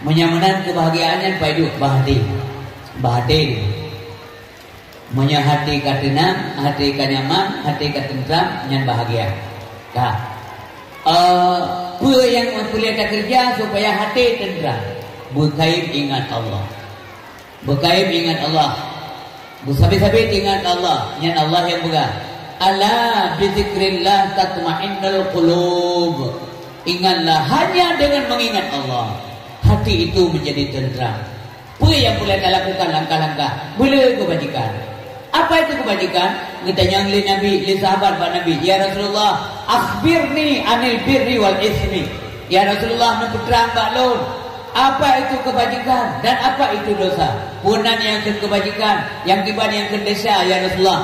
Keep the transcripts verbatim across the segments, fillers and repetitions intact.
Meunyoe meunan keubahgiaan nyan, pai duek bak até. Bak até. Meunyoe até ka teunang, até ka nyaman, até ka teuntram, nyan bahgia. Ka. Eh, peue nyang peureulée takeureuja supaya até teuntram? Beukayém ingat Allah. Beukayém ingat Allah. Beusabe-sabe ingat Allah. Nyan Allah nyang peugah, "Ala bizikrillah tatmainnul qulub." Ingatlah, hanya dengan mengingat Allah, hati itu menjadi tentram. Peue nyang peureulée talakukan langkah-langkah? Beu le keubajikan. Apa itu kebajikan? Geutanyong lé Nabi, lé sahabat bak Nabi, "Ya Rasulullah, akhbirni anil birri wal ismi." Ya Rasulullah, neupeutrang bak lôn, apa itu kebajikan dan apa itu dosa? Peue nan nyang kheun kebajikan, nyang kiban nyang kheun desya, ya Rasulullah?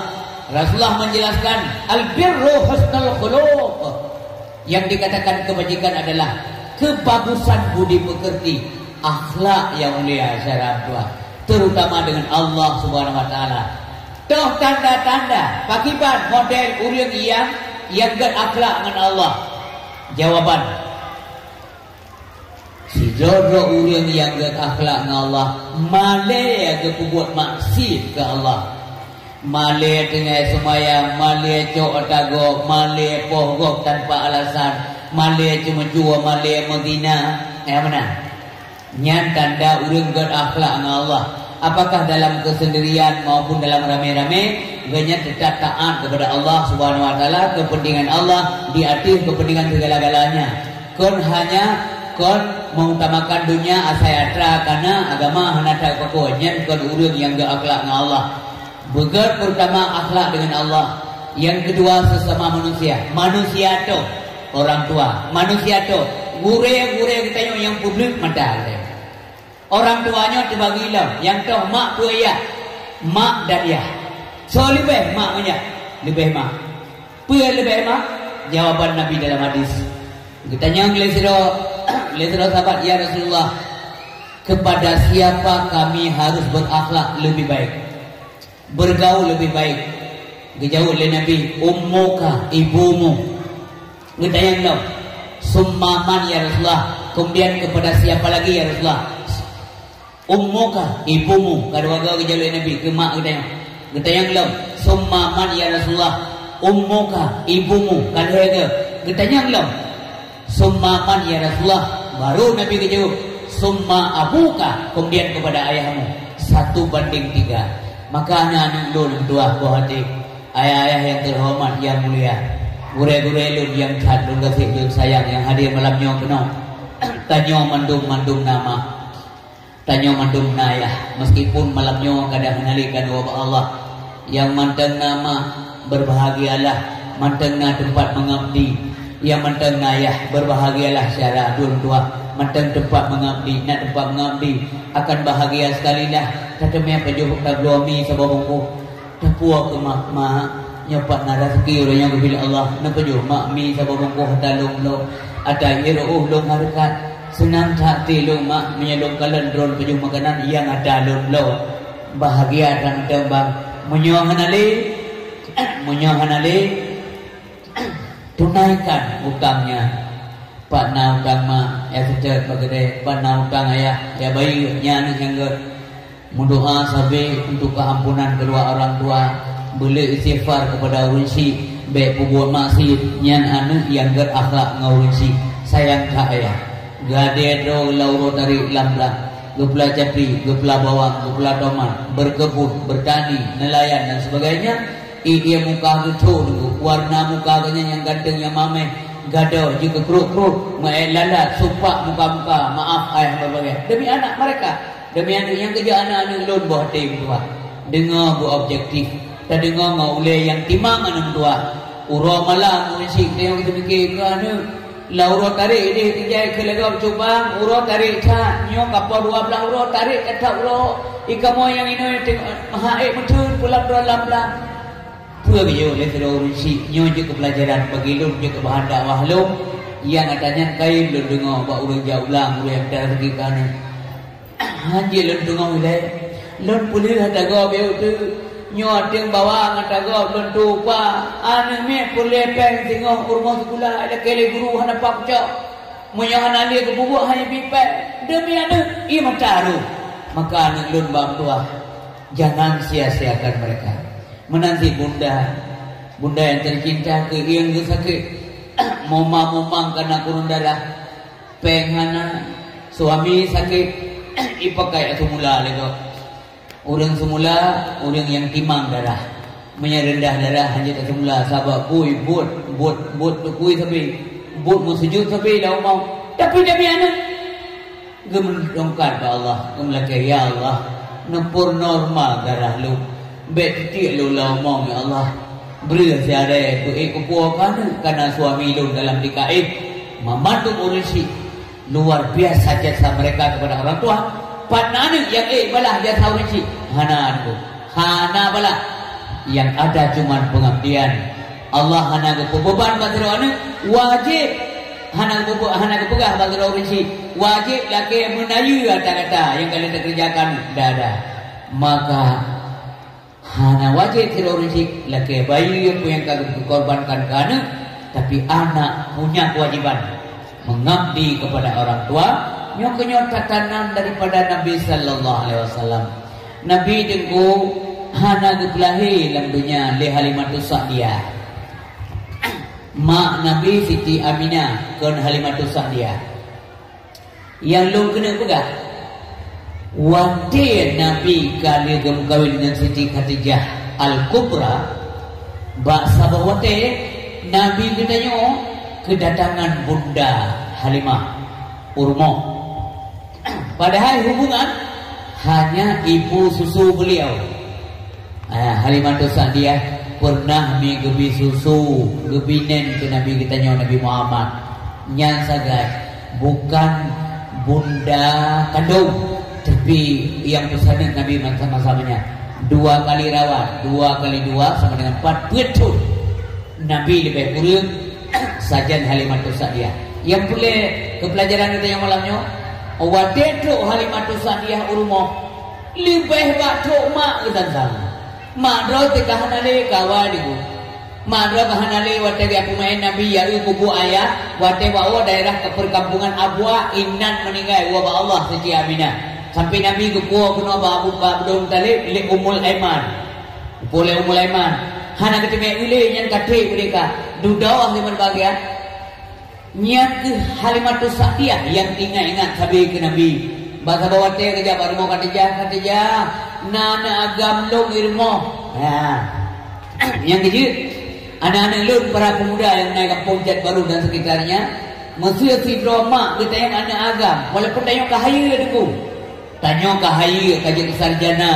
Rasulullah menjelaskan, "Al birru husnul khuluq." Yang dikatakan kebajikan adalah kebagusan budi pekerti, akhlak yang mulia secara dua, terutama dengan Allah Subhanahu wa Taala. Toh tanda-tanda pakiban model ureuëng yang, yang gét akhlak ngon Allah? Jawaban, sidroe-droe ureuëng nyang gét akhlak ngon Allah, malée geupeubuet maksiet keu Allah. Malée tinggai seumayang, malée cok ata gob, malée poh gob tanpa alasan, malée ceumeucue, malée meuzina. Nyang meunan. Nyan tanda ureuëng gét akhlak ngon Allah. Apakah dalam keusendirian maupun dalam ramé-ramé, geuhnyan teutap taát keupada Allah Subhanahu wa Taala, keupeuntengan Allah di ateueh keupeuntengan segala-galanya. Kon hanya kon meutamakan donya asai atra, kana agama hana tapakoe, nyan kon ureuëng nyang gét akhlak ngon Allah. Beugét peurtama akhlak deungon Allah, nyang keudua sesama manusia. Manusia toh orang tua, manusia toh gurée-gurée geutanyoe nyang peubleuk mata geutanyoe. Orang tua nyoe teubagi lom, nyang toh mak peue yah, mak dan yah. Soe leubeh mak ngon yah? Leubeh mak. Peue leubeh mak? Jawaban Nabi dalam hadis. Geutanyong lé sidroe, lé sidroe sahabat, "Ya Rasulullah, kepada siapa kami harus berakhlak lebih baik?" Bergaul lebih baik. Geujaweueb lé Nabi, "Ummuka, ibumu." Geutanyong lom, "Summa man ya Rasulullah?" Kemudian kepada siapa lagi ya Rasulullah? "Ummuka, ibumu." Kadua goe geujaweueb lé Nabi, keu mak geutanyong. Geutanyong lom, "Summa man ya Rasulullah?" "Ummuka, ibumu." Ka lhée goe. Geutanyong lom, "Summa man ya Rasulullah?" Baru Nabi geujaweueb, "Summa abuka," kemudian kepada ayahmu. Satu banding tiga. Maka aneuk-aneuk lôn nyang tuha boh até, ayah-ayah nyang teuhoreumat, nyang mulia, gurée-gurée lôn nyang that lôn gaséh, lôn sayang, nyang hadir malam nyoe keunoe, tanyoe mandum-mandum na mak. Tanyoe mandum na yah, meskipun malam nyoe kadang hana lé keu Allah. Nyang mantong na mak, berbahagialah, mantong na teumpat meungabdi. Nyang mantong na yah, berbahagialah syedara lôn tuha, mantong teumpat meungabdi, na teumpat meungabdi, akan bahagia sekali lah. Tateumé pajoh tabloe mi saboh bungkôh. Teupeue keu mak, mak, nyoe pat na raseuki uroe nyoe geubri lé Allah. Neupajoh mak mi saboh bungkôh ata lôn bloe, ata ié reuôh lôn hareukat. Seunang that até lôn mak, meunyoe lôn kalon droe pajoh makanan nyang ata lôn bloe. Bahagia that mantong bang. Meunyoe hana lé, meunyoe hana lé, tunaikan utang nyan. Pat na utang mak, ya seutôt bak keudè, pat na utang ayah, ya bayeue, nyan aneuk nyang gét. Meudoa sabe untuk keuampunan keudua orang tua, beulé istighfar keupada ureuëng syik, bék peubuet maksiet, nyan aneuk nyang gét akhlak ngon ureuëng syik, sayang that ayah. Geuadée droe lam uroe tarek lam blang, geupeula capi, geupeula bawang, geupeula tomat, berkebun, bertani, nelayan dan sebagainya, Ié muka geucok teungku, warna muka geuhnyan nyang ganteng nyang mamèh, gadôh jikeukrot-krot, meuék lalat, supak muka-muka, maaf ayah babagèe. Demi anak mereka, demi aneuk nyang keujak aneuk-aneuk lôn boh até meutuah. Deungoe beu-objektif, tadeungoe ngon ulèe nyang timang aneuk meutuah. Uroe malam ureueng syik teunyong teumike keu aneuk. Lam uroe tarek ideh tinggai keu lagèe cubang, uroe tarek that nyoe ka poh dua blaih uroe tarek that uroe. Ikamoe nyang inong teungoh meuhai meuteun pulang droe lam blang. Peue geuyue lé sidroe ureueng syik nyoe jeuet keu peulajaran bagi lôn, jeuet keu bahan dakwah lôn. Nyang ata nyan kayém lôn deungoe bak ureueng jak u blang, ureueng nyang mita raseuki keu aneuk. Hanjeuet lôn teungoh ilèe, lôn peuleueh ata gob beu teuk. Nyoe teueng bawang ata gob lôn tupa. Aneuk miet peureulèe pèng singoh u rumoh sikula, ilakèe lé guru hana pat kucok. Meunyoe hana lé geupeubuet hana jipeubuet, demi aneuk, ie mata harôh. Maka aneuk lôn bak meutuah, jangan sia-siakan mereka. Meunan cit bunda, bunda nyang teucinta keu ie geusakét, momang-momang kana kureueng darah, péng hana, suami sakét, ipakai ateueh mula lé gob. Ureuëng seumula, ureuëng nyang timang darah. Meunyoe reundah darah, hana taseumula, sabab bui buet, buet, buet tukui sabe, buet meusujut sabe lam rumoh. Tapi demi aneuk, geumeudongkat bak Allah, geumeulakée, "Ya Allah, neupur normal darah lôn. Bék titiek lôn lam rumoh, ya Allah. Bri siaré beuék kupuoe keu aneuk, kana suami lôn dalam D K F." Mamandum ureuëng syiek. Luar biasa jasa mereka kepada orang tua. Pat na aneuk nyang ék balah jasa ureuëng syiek? Hana, Teungku. Hana balah. Nyang ada cuman peungabdian. Allah hana geupeubeban bak sidroe aneuk, wajéb. Hana geupeu-, hana geupeugah bak sidroe ureuëng syiek, wajéb lakée meunayeue ata-ata nyang ka lheueh takeureujakan dada. Maka, hana wajéb sidroe ureuëng syiek lakée bayeue peue nyang ka geukorbankan keu aneuk, tapi anak punya kewajiban mengabdi kepada orang tua. Nyoe keunyoe tatanan daripada Nabi sallallahu alaihi wasallam. Nabi Teungku hana geupeulahé lam donya lé Halimatus Sa'diyah. Mak Nabi Siti Aminah kon Halimatus Sa'diyah. Nyang lôn keuneuk peugah, watée Nabi ka lheueh geumeukawen ngon Siti Khadijah Al-Kubra, bak saboh watée Nabi geutanyoe keudatangan Bunda Halimah u rumoh. Padahai hubungan hanya ibu susu beliau. Ah, Halimatus Sa'diyah pernah mi geubi susu, geubi nén keu Nabi geutanyoe, Nabi Muhammad. Nyan sagai, bukan bunda kandung, tapi nyang peusaneut Nabi masa-masa nyan. Dua kali rawat, dua kali dua sama dengan empat peuet thon. Nabi leubeh kureueng sajan Halimatus Sa'diyah. Nyang peureulée keu peulajaran geutanyoe malam nyoe, watée trok Halimatus Sa'diyah u rumoh, leubeh bak trok mak geutanyoe. Mak droe teuka hana lé kawa dibu. Mak droe ka hana lé watée geupeumaén Nabi, ya, eu kubu ayah, watée bak woe daerah keu perkampungan Abwa, inan meuninggai woe bak Allah Siti Aminah. Sampai Nabi geupuwoe keunoe bak Abu, bak Abdul Muthalib lé Ummul Aiman. Geupuwoe lé Ummul Aiman. Hana geuteumé ulée nyan ka treb u deka. Dudoe lé meubagian. Nyan keuh Halimatus Sa'diyah nyang teuingat-ingat sabe keu Nabi. Bak saboh watée geujak bak rumoh Khadijah, "Khadijah, na aneuëk agam lôn i rumoh." Ha. Nyang keujeuet, aneuk-aneuk lôn, para pemuda nyang na i Gampông Jat Baru dan sekitarnya, meuseu sidroe mak geutanyoe aneuëk agam, walaupun tanyoe ka hayeue, Teungku. Tanyoe ka hayeue, ka jeuet sarjana.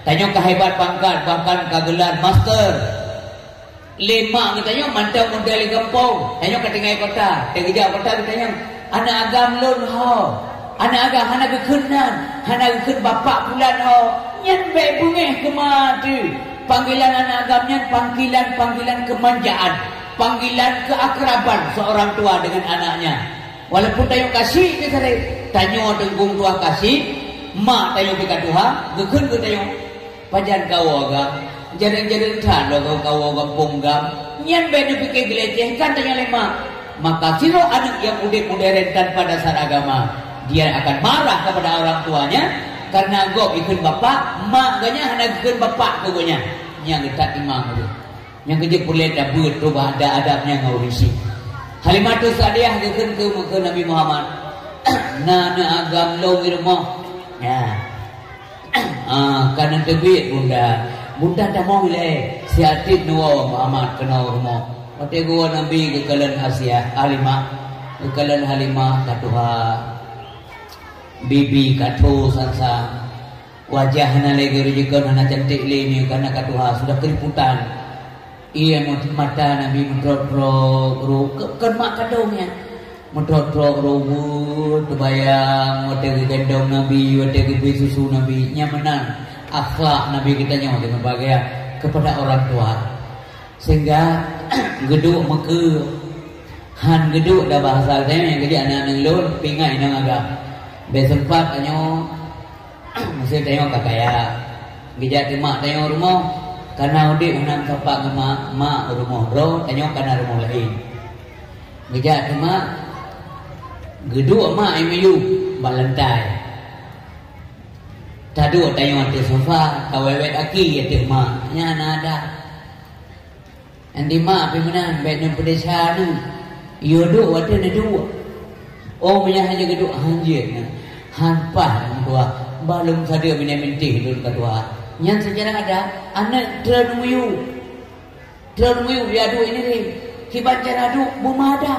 Tanyoe ka hebat pangkat, bahkan ka geular master. Lé mak geutanyoe mantong model i gampông, tanyoe ka tinggai kota, teugeujak kota geutanyoe, "Aneuëk agam lôn ho, aneuëk agam hana geukheun nan, hana geukheun bapak pulan ho." Nyan bék beungéh keu ma teuh. Panggilan aneuëk agam nyan panggilan-panggilan kemanjaan, panggilan keakraban seorang tua dengan anaknya. Walaupun tanyoe ka syiek teuh sabe, tanyoe teungku tuha ka syiek, mak tanyoe pih ka tuha, geukheun keu tanyoe, "Pajan kawoe agam? Jareueng-jareueng that lôn kawoe gampông agam." Nyan bék neupike geulecehkan tanyoe lé mak. Maka sidroe aneuk nyang udeb modern tanpa dasar agama, dia akan marah kepada orang tuanya karena gob ikheun bapak, mak geuh nyan hana geukheun bapak keu geuh nyan. Nyang geutak timang tu. Nyang keujeuet peureulée tabeuet rubah adab-adab nyan ngon ureuëng syiek. Halimatus Sa'diyah geukheun keu, keu Nabi Muhammad, "Na aneuëk agam lôn i rumoh." Ya. Ah, ka neuteubiet bunda. Bunda tamong ilée, siat tieb neuwoe Muhammad keunoe u rumoh. Watée geuwoe Nabi geukalon Asiah, Halimah, geukalon Halimah ka tuha. Bibi ka tho sang-sang. Wajah hana lé geureujeukeuen, hana cantik lé, nyoe kana ka tuha, sudah keriputan. Ie mata Nabi meutrok-trok, ru-, ke-, kon mak kandong nyan. Meutrok-trok, ruweuet, teubayang, watée geugendong Nabi, watée geubri susu Nabi. Nyan meunan akhlak Nabi geutanyoe di meubagian kepada orang tua. Sehingga geuduek meukeue, han geuduek dah bahasa geutanyoe nyang keujeuet aneuk-aneuk lôn, pingai inong agam. Bék seumpat tanyoe Meusé tanyoe ka kaya, geujak teuh mak tanyoe rumoh, kana udeb hana meusapat ngon mak, mak rumoh droe, tanyoe kana rumoh laén. Geujak teuh mak, Geuduek mak i miyueb bak lantai. Taduek tanyoe ateueh sofa, tawét-wét aki ateueh mak. Nyan na adat. Nyan di mak pih meunan, bèk neupeudesya aneuk. Yue duek watèe neuduek. Oh, meunyo hana geuduek, hanjeuet na. Han paih ureueng tuha, bah lôn sadeue binéh mintéh lôn ka tuha. Nyan seucara adat, aneuk treun u miyueb. Treun u miyueb, ya duek ini deh. Kiban cara duek, beumada.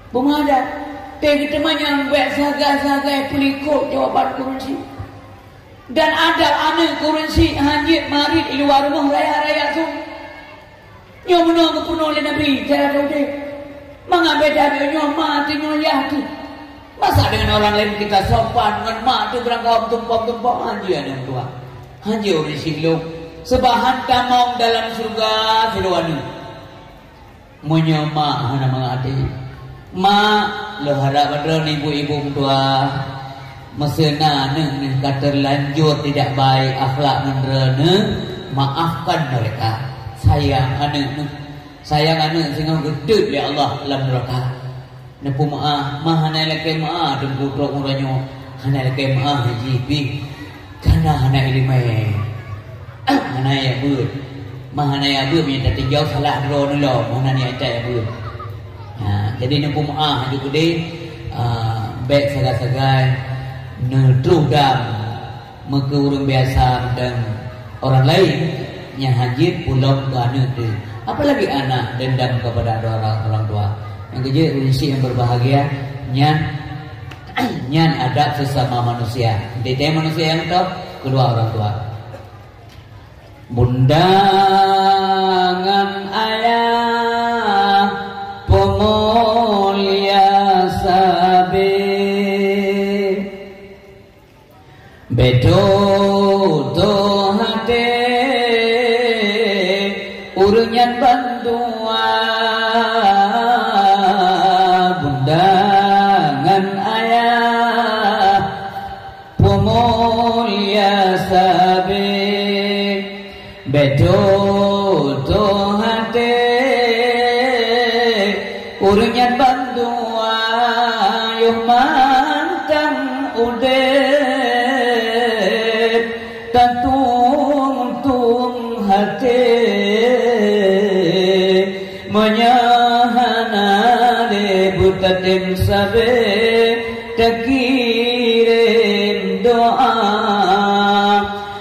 Beumada. Teuh geuteumanyong bèk sagai-sagai peulikot jawaban keureunsi. Dan adat aneuk keureunsi hanjeuet marit i luwa rumoh raya-raya su. Nyoe meunoe geupeurunoe lé Nabi cara udép. Mangat beda nyoe ma teuh nyoe yah teuh. Masa dengan orang lain kita sopan, ngon mak teuh beurangkaho meutumpông-tumpông, hanjeuet aneuk tuha. Hanjeuet ureueng syiek lôn. Seubab han tamong dalam syeuruga sidroe aneuk. Meunyoe mak hana mangat até, mak, lôn harap droeneuh ibu-ibu meutuah, meuseu na aneuk neuh ka terlanjur tidak baik akhlak ngon droeneuh, maafkan mereka. Sayang aneuk neuh, sayang aneuk singoh geuteuet lé Allah lam neuraka. Neupeumeu'ah, ma hana lakèe meu'ah, teungku trok uroe nyoe hana lakèe meu'ah jih pih. Kana hana ileumèe. Hana jak beuet. Ma hana jak beuet, meunyo tatinjau salah droeneuh lom, hana niat jak beuet. Ha, jadi neupeumeu'ah ju keudeh, ah, bèk sagai-sagai neutroh dam meukeu ureueng biasa dan orang lain nyang hanjeuet pulom keu aneuk teuh. Apalagi anak dendam kepada orang, orang tua. Nyang keujeuet ureueng syiek nyang berbahagia, nyan Nyan adab sesama manusia. Di manusia nyang top, keuluwa orang tua. Bunda ngon ayah peumulia sabe. Bèk tutoe até ureueng nyan bandua, bunda ngon ayah peumulia sabe. Bèk tutoe até ureueng nyan bandua, yoh mantong udép tatung-tung até. Meunyoe hana lé beutatem sabe, takirém doa.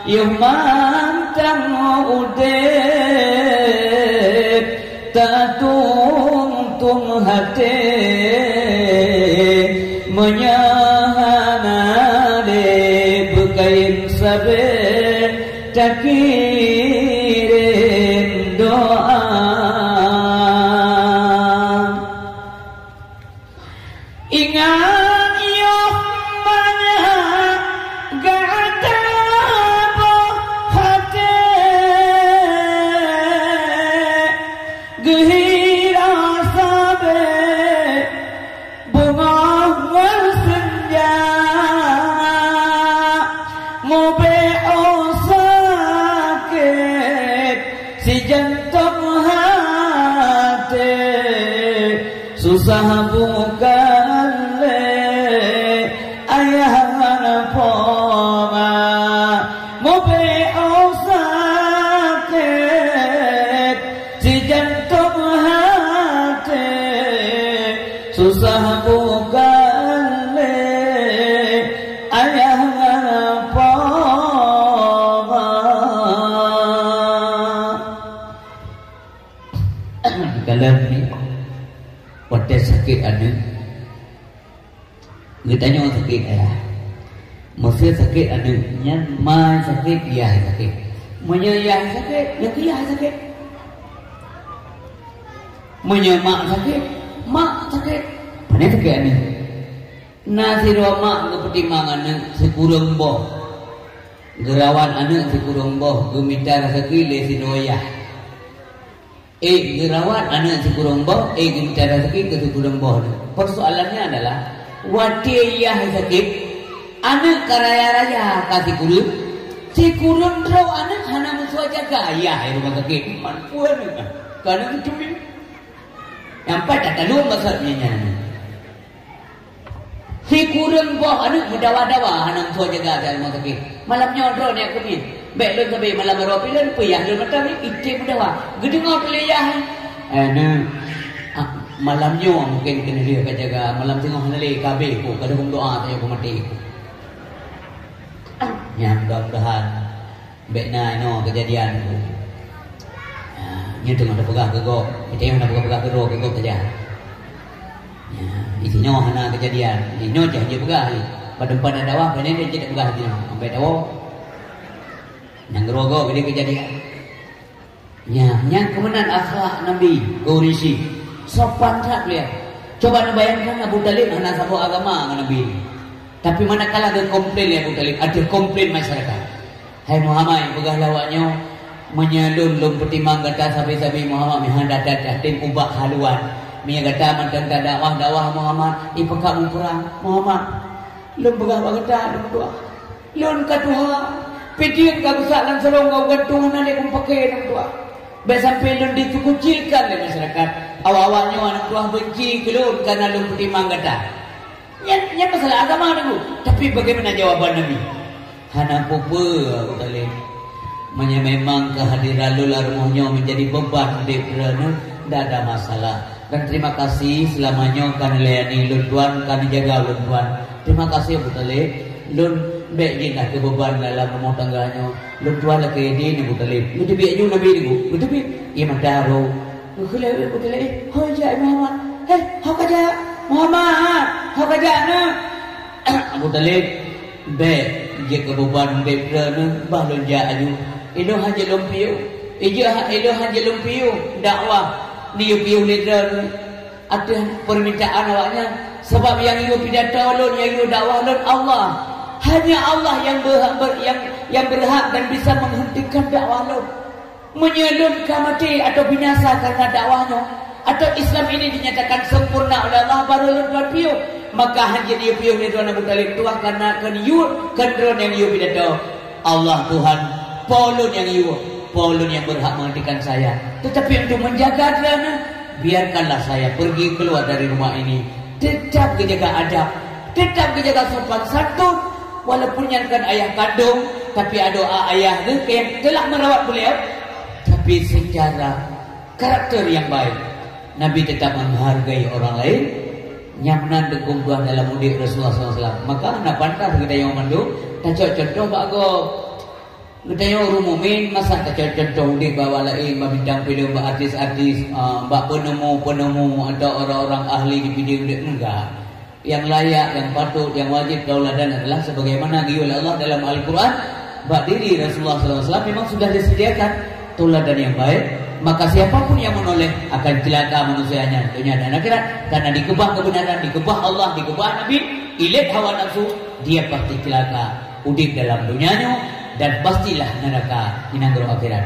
Yoh mantong udép tatung-tung até, meunyoe hana lé beukayém sabe, takirém doa. Ingat yoh mangat gata boh até, geuhira sabe beungoh ngon seunja, mubeuôh sakét sijantông até. Susah bukan lé ayah ngon po ma, mubeuôh sakét sijantông até. Susah bukan lé ayah ngon po ma. Kalon ni, watèe sakét aneuk, geutanyoe sakét ayah. Meuseu sakét aneuk, nyan ma sakét, yah sakét. Meunyoe yah sakét, nyan keuh yah sakét. Meunyoe mak sakét, mak sakét. Pane sakét aneuk? Na sidroe mak geupeutimang aneuk sikureueng boh. Geurawat aneuk sikureueng boh, geumita raseuki lé sidroe yah. Eh, geurawat aneuk sikureueng boh, eh, geumita raseuki keu sikureueng boh. Persoalannya adalah, watèe yah sakét, aneuk ka raya-raya ka sikureueng, sikureueng droe aneuk hana meusuwa jaga yah di rumoh sakét. Man peue aneuk? Ka aneuk meucui. Nyang pat takalon maksud nyan. Kureueng boh aneuk meudawa-dawa hana meutuah jaga di rumoh sakét. Malam nyoe droeneuh nyang keumiet. Bèk lôn sabé malam baroe pih lôn peuyah lôn mata nyan item meudawa. Geudeungoe teuh lé yah. Eh, neu. Ah, malam nyoe mungken keuneulheueh ka jaga, malam singoh hana lé, ka abéh ku, ka deuh doa saja ku maté ku. Nyan mudah-mudahan bèk na inoe keujadian. Ha, nyoe teungoh tapeugah keu gob, nyoe teungoh tapeugah-peugah keudroe keu gob saja. Ya, di sinoe hana keujadian. Di nyoe cah jeuet peugah lé. Bak teumpat dakwah, pane lé jeuet peugah di nyoe. Sampai tawoe. Nyang keudroe gob jadi keujadian. Nya, nyang keumeunang akhlak Nabi, keureusik. Sopan that beliau. Coba neubayangkan Abu Thalib hana saboh agama ngon Nabi. Tapi manakala geukomplain lé Abu Thalib, ateueh komplain masyarakat. "Hai Muhammad, peugah lé awak nyoe, meunyoe lôn, lôn peutimang gata sabe-sabe Muhammad, meuhan that-that tem ubak haluan. Meunyoe gata mantong tadakwah-dakwah Muhammad, ipeukak muprang Muhammad. Lôn peugah bak gata, lôn tuah." Lôn ka tuha, pidien ka geusak lam sarong, ka geugantung hana lé kumpakè lôn tuha. Bèk sampai lôn dikucilkan lé masyarakat. Awak-awak nyoe aneuk tuha benci keu lôn kareuna lôn peutimang gata. Nyan, nyan masalah agama, Teungku. Tapi bagaimana jawaban Nabi? Hana peue-peue, Abu Thalib. Meunyoe memang keuhadiran lôn lam rumoh nyoe menjadi beban udép droeneuh, ndak ada masalah. Dan terima kasih selama nyoe ka neulayani lôn tuan, ka neujaga lôn tuan. Terima kasih, Abu Thalib. Lôn bèk jeuet na keu beban dalam rumoh tangga nyoe. Lôn tuan lakèe idin, Abu Thalib. Geuteubiet ju Nabi nyoe, geuteubiet. Ie mata rhot. Geukheun lé Abu Thalib, "Hôi jak Muhammad. Hei, hôi ka jak. Muhammad, hôi ka jak na." Abu Thalib, "Bèk jeuet keu beban udép droeneuh, bah lôn jak aju. Ilôn hana jeuet lôn piôh. Ijeuet ha-, ilôn hana jeuet lôn piôh dakwah neuyue piôh lé droeneuh ateueh peumintaan awaknyan, sabab nyang yue pidato lôn, nyang yue dakwah lôn Allah. Hanya Allah nyang berhak, ber-, nyang, nyang berhak dan bisa menghentikan dakwah lôn. Meunyoe lôn ka maté atawa binasa kareuna dakwah nyoe, atawa Islam ini dinyatakan sempurna oleh Allah, baru lôn tuan piôh, maka hana jeuet yue piôh lé droeneuh Abu Thalib tuah, kareuna kheun yue, kheun droeneuh nyang yue pidato. Allah Tuhan, Po lôn nyang yue, Po lôn nyang berhak menghentikan saya. Tetapi untuk menjaga droeneuh, biarkanlah saya pergi keluar dari rumah ini. Tetap geujaga adab, tetap geujaga sopan santun, walaupun nyan kon ayah kandung, tapi adoe ayah geuh nyang telah merawat beliau, tapi secara karakter yang baik. Nabi tetap menghargai orang lain. Nyan meunan teungku tuan dalam udép Rasulullah sallallahu alaihi wasallam. Maka hana pantas geutanyoe mandum tacok contoh bak gob. Geutanyoe ureueng mukmin, masa tacok contoh udép bak awak laén, bak bintang filem, bak artis-artis, ah, bak penemu-penemu atau orang-orang ahli di bidang udép? Enggak. Nyang layak, nyang patut, nyang wajéb tauladan adalah sebagaimana geuyue lé Allah dalam Al-Quran, bak diri Rasulullah sallallahu alaihi wasallam memang sudah disediakan tauladan yang baik, maka siapa pun yang menoleh akan celaka manusia nyan donya dan akhirat, karena dikeubah kebenaran, dikeubah Allah, dikeubah Nabi, ilét hawa nafsu, dia pasti celaka udép dalam donya nyoe dan pastilah neraka di nanggroe akhirat.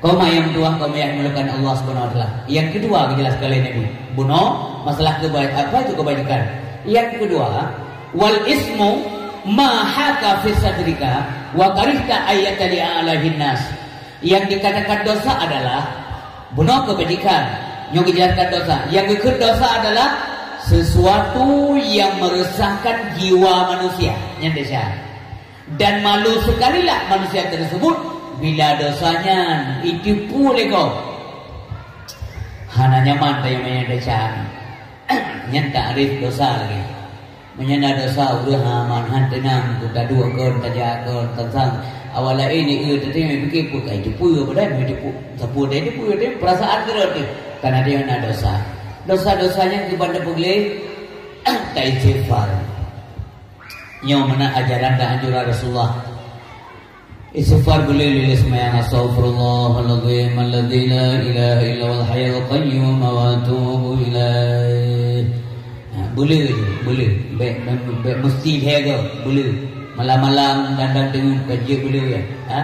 Kaum ayah meutuah, kaum ayah dimuliakan Allah Subhanahu wa Taala. Nyang keudua, geujelaskan lé Nabi. Bunoe, masalah keubaik-, apa itu kebajikan? Nyang keudua, "Wal ismu ma haka fi sadrika wa karihta ayyatali'a alaihin nas." Yang dikatakan dosa adalah, bunoe kebajikan. Nyoe geujelaskan dosa. Nyang geukheun dosa adalah sesuatu yang meresahkan jiwa manusia. Nyan desya. Dan malu sekalilah manusia tersebut bila dosa nyan jiteupeue lé gob. Hana nyaman tanyoe meunyoe desya. Nyan takrif dosa lagèe. Meunyoe na dosa, ureueng hana, hana teunang, taduek kon, tajak kon, tansang. Awak laén di eu teutimé pikir, "Peue ka jiteupeue, padahai jiteupeue, sapeue teuh jiteupeue, tapi perasaan keurot teuh." Karena dia na dosa. Dosa-dosa nyan kiban tapeugleh, taistighfar. Nyoe meunan ajaran dan anjuran Rasulullah. Istighfar beulé lé seumayang, "Astaghfirullahalazim alladzi la ilaha illa huwal hayyul qayyum wa atubu ilaih." Ha, beulé je, beulé. Bèk, bèk, bèk meusti lhèe goe, beulé. Malam-malam dan, dan deungon ka jeuet beulé ya. Ha?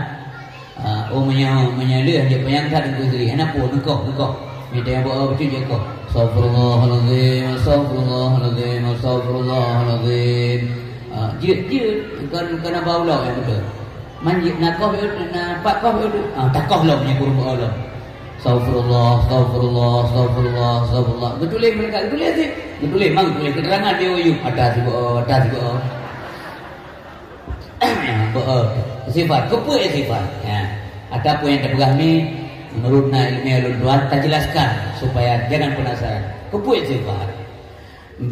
Ha, oh, meunyoe, meunyoe lé, jeuet panyang that deungon diri. Hana peue, neukoh, neukoh. Mita nyang beu-o bacut jeuet koh. "Astaghfirullahalazim, astaghfirullahalazim, astaghfirullahalazim." Ah, jeuet, jeuet. Kon, kon na bau lom nyang beutôi. Man jeuet na koh, na pat koh, ah, takoh lom nyang kureueng beu-o lom. Astagfirullah, astagfirullah, astagfirullah, astagfirullah. Geutuléh malaikat, geutuléh sih. Geutuléh, mang geutuléh keterangan di Ayub. Ada sigoe, ada sigoe. Beu, sifat, keupeue sifat? Ya. Ataupun nyang tapeugah ni, menurut na ilmu ulôn tuan, tajelaskan supaya jangan penasaran. Keupeue sifat?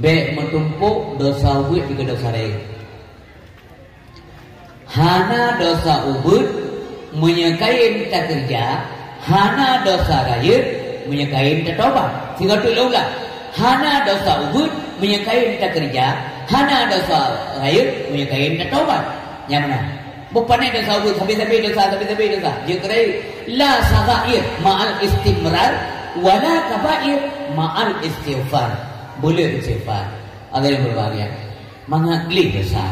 Bék meutumpôk dosa ubit dikeue dosa rayeuk. Hana dosa ubit meunyoe kayém takeureuja, hana dosa rayeuk meunyoe kayém tatobat. Sigoe teuk lôn ulang. Hana dosa ubit meunyoe kayém takeureuja, hana dosa rayeuk meunyoe kayém tatobat. Nyang meunan. Beupané dosa ubit, sabe-sabe dosa, sabe-sabe dosa. Jeuet keu rayeuk. La saghair ma'al istimrar, wala kabair ma'al istighfar. Buleuen istighfar. Hadirin berbahagia. Mangat gleh dosa.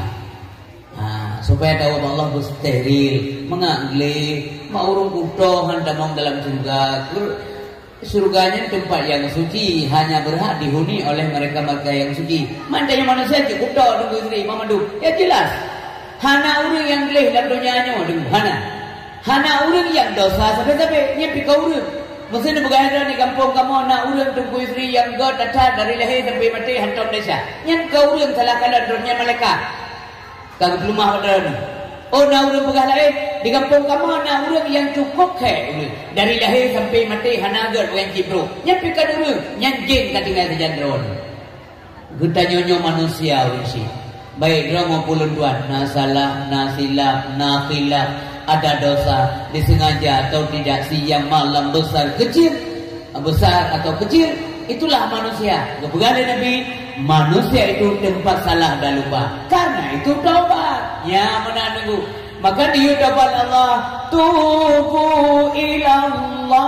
Ha, supaya tawoe bak Allah beusteril, mangat gleh, mak ureueng kuto han tamong dalam syeuruga. Syeuruga nyan teumpat nyang suci, hanya berhak dihuni oleh mereka-mereka yang suci. Man tanyoe manusia cit kuto Teungku Yusri, Mak Mandum. Ya jelas. Hana ureueng nyang gleh lam donya nyoe, Teungku. Hana. Hana ureueng nyang dosa sabe-sabe, nyan pih ka ureueng. Meuseu neupeugah droe di gampông kamoe na ureueng Teungku Yusri nyang göt that-that dari lahé sampai maté hantom desya. Nyan ka ureueng salah kalon droe nyan malaikat. Ka geupeuleumah bak droeneuh. Oh, na ureueng peugah laén, di gampông kamoe na ureueng nyang cukôp khèe ureueng. Dari lahé sampai maté hana göt pakon cit brôk. Nyan pih ka ureueng, nyan jén ka tinggai sajan droeneuh. Geutanyoe nyoe manusia ureueng syiek. Baik droe maupun lôn tuan, na salah, na silap, na khilaf, ada dosa, disengaja atau tidak, siang malam, besar kecil, besar atau kecil, itulah manusia. Geupeugah lé Nabi, manusia itu tempat salah dan lupa. Karena itu taubat. Ya, meunan Teungku. Maka diyue taubat Allah, tubu ilallah.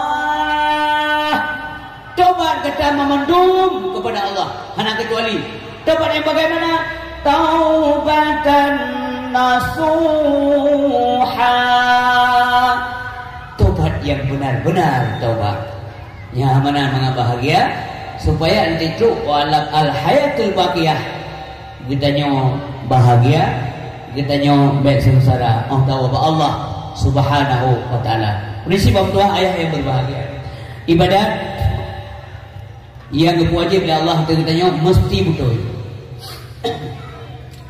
Taubat gata mamandum kepada Allah, hana kecuali. Taubat yang bagaimana? Taubatan nasuha. Taubat yang benar-benar taubat. Nyang mana mangat bahagia, supaya nanti trok alam al-hayatul baqiyah. Geutanyoe bahagia, geutanyoe bék seungsara, 'oh tawoe bak Allah Subhanahu wa Ta'ala. Peue si bang tuah ayah yang berbahagia. Ibadat yang geupeuwajéb lé Allah keu geutanyoe meusti beutôi.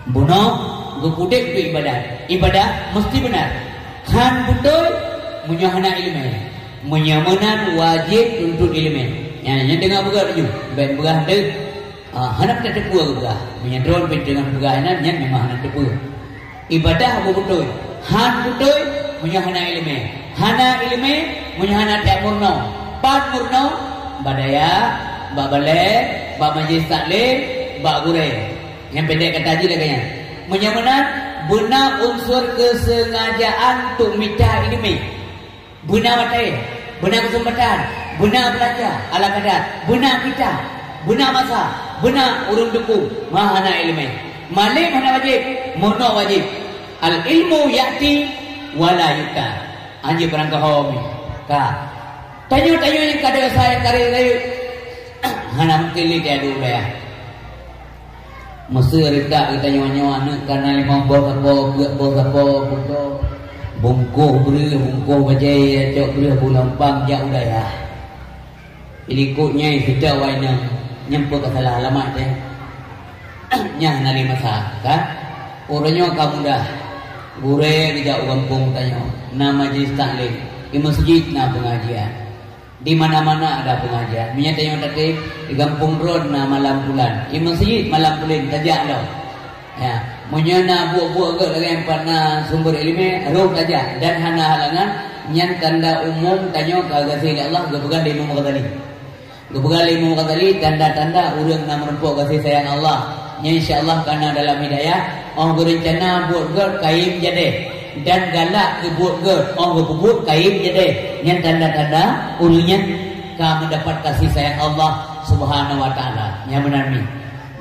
Bunoe geupeudeh keu ibadat. Ibadat meusti beunar. Han beutôi meunyoe hana iéleumé. Meunyoe meunan wajéb tuntut iéleumé. Nyan, nyan deungoe beugöt laju. Bék peugah deuh. Ah, hana tateupeue geupeugah. Meunyoe droe pih teungoh peugah inan, nyan memang hana tateupeue. Ibadah beubeutôi. Han beutôi meunyoe hana iéleumé. Hana iéleumé meunyoe hana tajak meurunoe. Pat meurunoe? Bak dayah, bak balè, bak majelis taklim, bak gurée. Nyang pendek kata jih lagée nyan. Meunyoe meunan, beuna unsur keusengajaan untuk mita iéleumé. Beuna watée, beuna keuseumpatan, beuna beulanja ala kadar, beuna kitab, beuna masa, beuna ureuëng dukung, ma hana iéleumé. Malém hana wajéb, meurunoe wajéb. Al ilmu ya'ti wa la yu'ta. Anjeue barang keuhom ka. Tanyoe-tanyoe nyang ka desya nyang ka rayeuk-rayeuk, hana mungken lé teuadu dayah. Meuseu reutak geutanyoe nyoe aneuëk ka na limong boh sapo, peuet boh sapo, peuet boh bungkôh breueh, bungkôh bajée, cok breueh bunompang jak u dayah. Ilikot nyai seucok wai nyoe, nyang peue ka salah alamat teh. Nyan hana lé masa, ka? Uroe nyoe ka mudah. Gurée geujak u gampông tanyoe, na majelis taklim, di meuseujid na peungajian. Di mana-mana ada pengajian. Meunyoe tanyoe tatem, di gampông droe na malam bulan. Di meuseujid malam buleuen tajak lom. Ya, meunyoe na buet-buet gét lagée pat na sumber iéleumé, rhom tajak dan hana halangan, nyan tanda umum tanyoe ka gaséh lé Allah, geupeugah lé Imam Ghazali. Geupeugah lé Imam Ghazali, tanda-tanda ureuëng na meurumpok gaséh sayang Allah. Nyan insya Allah ka na dalam hidayah, 'oh geurencana buet gét kayém jadeh. Dan galak keu buet gét, 'oh geupeubuet kayém jadeh. Nyan tanda-tanda ureuëng nyan ka meudapat kasih sayang Allah Subhanahu wa Taala. Nyan meunan mi.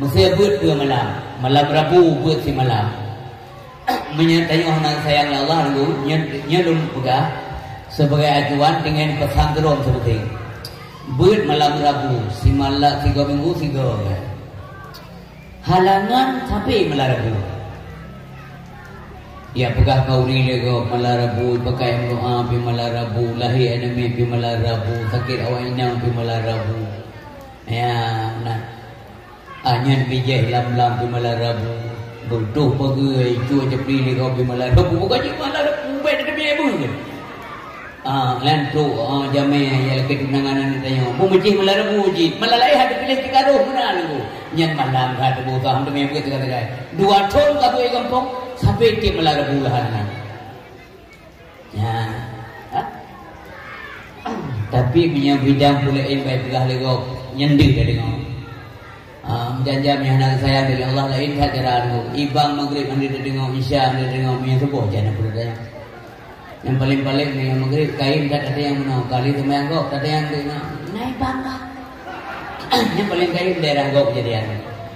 Meuseu beuet dua malam. Malam Rabu beuet simalam. Meunyoe tanyoe hana sayang lé Allah, nyoe, nyoe lôn peugah sebagai acuan deungon peusan droe seubeuteng. Beuet malam Rabu, simalam, sigoe minggu, sigoe. Halangan sabe malam Rabu. Ya peugah khauri lé gob malam Rabu, pakai meudoa pih malam Rabu, lahé aneuk miet pih malam Rabu, sakét awak inong pih malam Rabu. Ya, nah. Ah, nyan bijéh lam-lam pih malam Rabu. Beutôh pageue, cue ceupli lé gob pih malam Rabu. Bukan cit malam Rabu, ubé teuteubiet beuh. Ah, lantuk, ah, jamé nyang lakée tunangan aneuk tanyoe. Meumeucéh malam Rabu cit. Malam laén hana piléh teuka roh meunan lé gob. Nyan malam ka teuboh, hana teumé beuet teuka-teuka. Dua thon ka beuet gampông, sabe tiep malam Rabu lah hana. Ya. Ha? Tapi meunyoe bidang peue laén bai peugah lé gob, nyan deuh tadeungoe. Ah, meujan-jan nyang hana geusayang lé Allah laén that cara nyoe. Ibang Maghrib hana tadeungoe, Isya hana tadeungoe, meunyoe suboh jan na peue tanyong. Nyang paleng-paleng meunyoe Maghrib, kayém that ada nyang meunoe. Kali seumayang gob, that ada nyang deungoe. Nai bangga. Nyang paleng kayém daerah gob kejadian.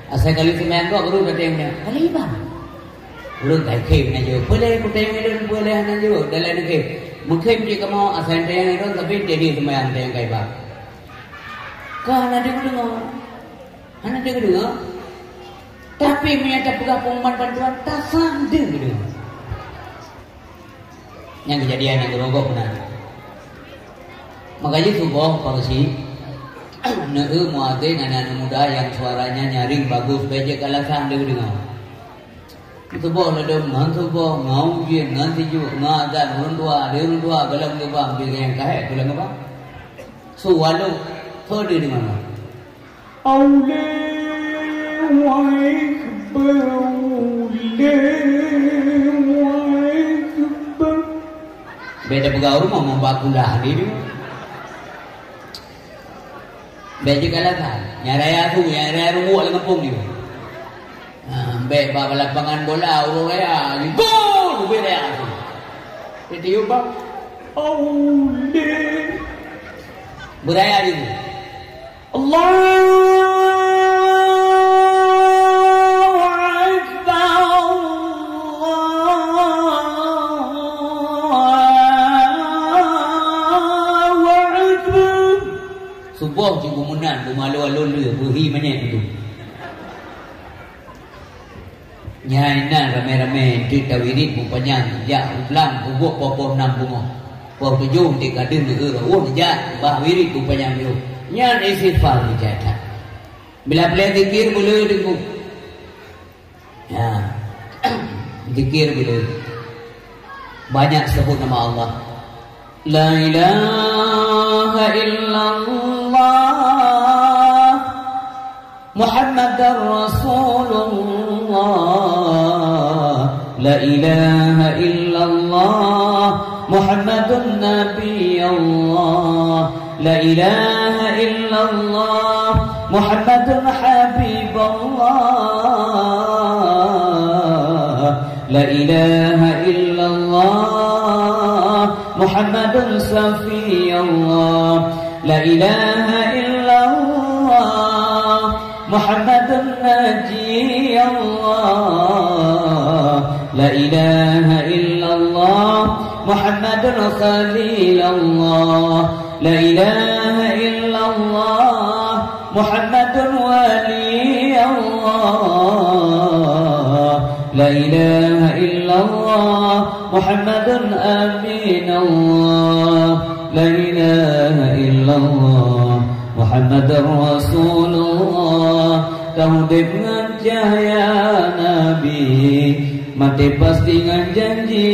Asai kali seumayang gob, baru that ada nyang meunoe. Kali ibang. Ureueng ka khem na jaweueb. Peue lé kutanyong ulôn, peue lé hana jaweueb? Dan laén khem. Meukhém cit kamoe, asai tanyong ulôn, tapi jadi seumayang tanyong kaiba. Ka hana deungoe-deungoe. Hana deungoe-deungoe. Tapi meunyo tapeugah pengumuman bantuan, tasam deungoe-deungoe. Nyang kejadian nyang keureubeuen na. Maka jih suboh, Pak Geuchik, neu-eu muazin aneuk-aneuk muda nyang suaranya nyaring bagus, bèk jeuet keu alasan deungoe-deungoe. Suboh ladôm ngon suboh, ngon ujeuen, ngon sijuek, ngon azan, ureueng dua, lhèe ureueng dua, gohlom geubang, pih nyang ka hék gohlom geubang. Su walok, peue deungon? Allahu Akbar, Allahu Akbar. Beda peugah rumoh membak kulah ni. Bèk jeuet keu alasan. Nyang raya su, nyang raya ruwok lam gampông nyoe. Ha, bèk bak lapangan bola, ureueng raya, gol! Ubé raya su. Jadi, ubak. Olé. Beuraya jih. Allahu Akbar. Allahu Akbar. Suboh cit beumeunang, beumalo-alo lé, beuhi manyét tu. Nyan na ramé-ramé, enteuk tawirit bupanyang, jak u blang, peubuet poh-poh nam bungoh. Poh tujoh enteuk ka deuh neu-eu reuôh jak, bah wirit bupanyang yoh. Nyan istighfar meujadah. Bila pilih zikir, beu le deungoe. Ya. Zikir bila banyak sebut nama Allah. La ilaha illallah Muhammadar Rasulullah. La ilaha illallah Muhammadun Nabi Allah. La ilaha illallah Muhammadun Habiballah. La ilaha illallah Muhammadun Safiyallah. La ilaha illallah Muhammadun Najiyallah. La ilaha illallah Muhammadun Khalilallah. La ilaha illallah Muhammadun Waliyallah. La ilaha illallah Muhammadun Aminallah. La ilaha illallah Muhammadur Rasulullah. Ka udeb ngon cahya Nabi, maté pasti ngon janji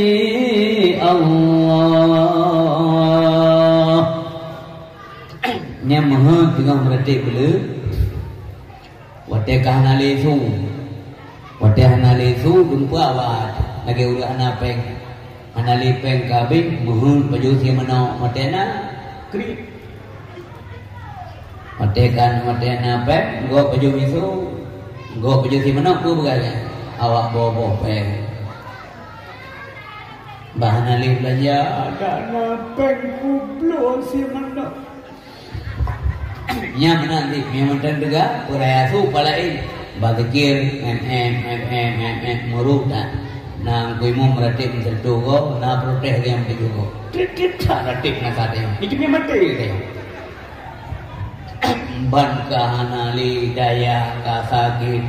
Allah. Nyan meuheuet teungoh meuratéb beu le. Watèe ka hana lé su. Watèe hana lé su, dumpeue awai lagèe ureueng hana péng. Hana lé péng ka habéh, meuheuet pajoh sie manok, watèe na kriet. Watèe ka, watèe na péng, gok pajoh miseue, gok pajoh sie manok, peue peugah lé? Awak boh-boh péng. Bah hana lé beulanja, ka na péng kubloe sie manok. Nyan meunan deh, nyan mantong teuga, peuraya su palaén. Bazikir, em, em, em, em, em, em, muruk dah. Na Teungku Imum meuratéb meuseuntoh gob, na protes nyang meutuju gob. Trit-trit that ratéb masa teuh. Itu nyan maté teuh. Ban ka hana lé daya, ka sakét.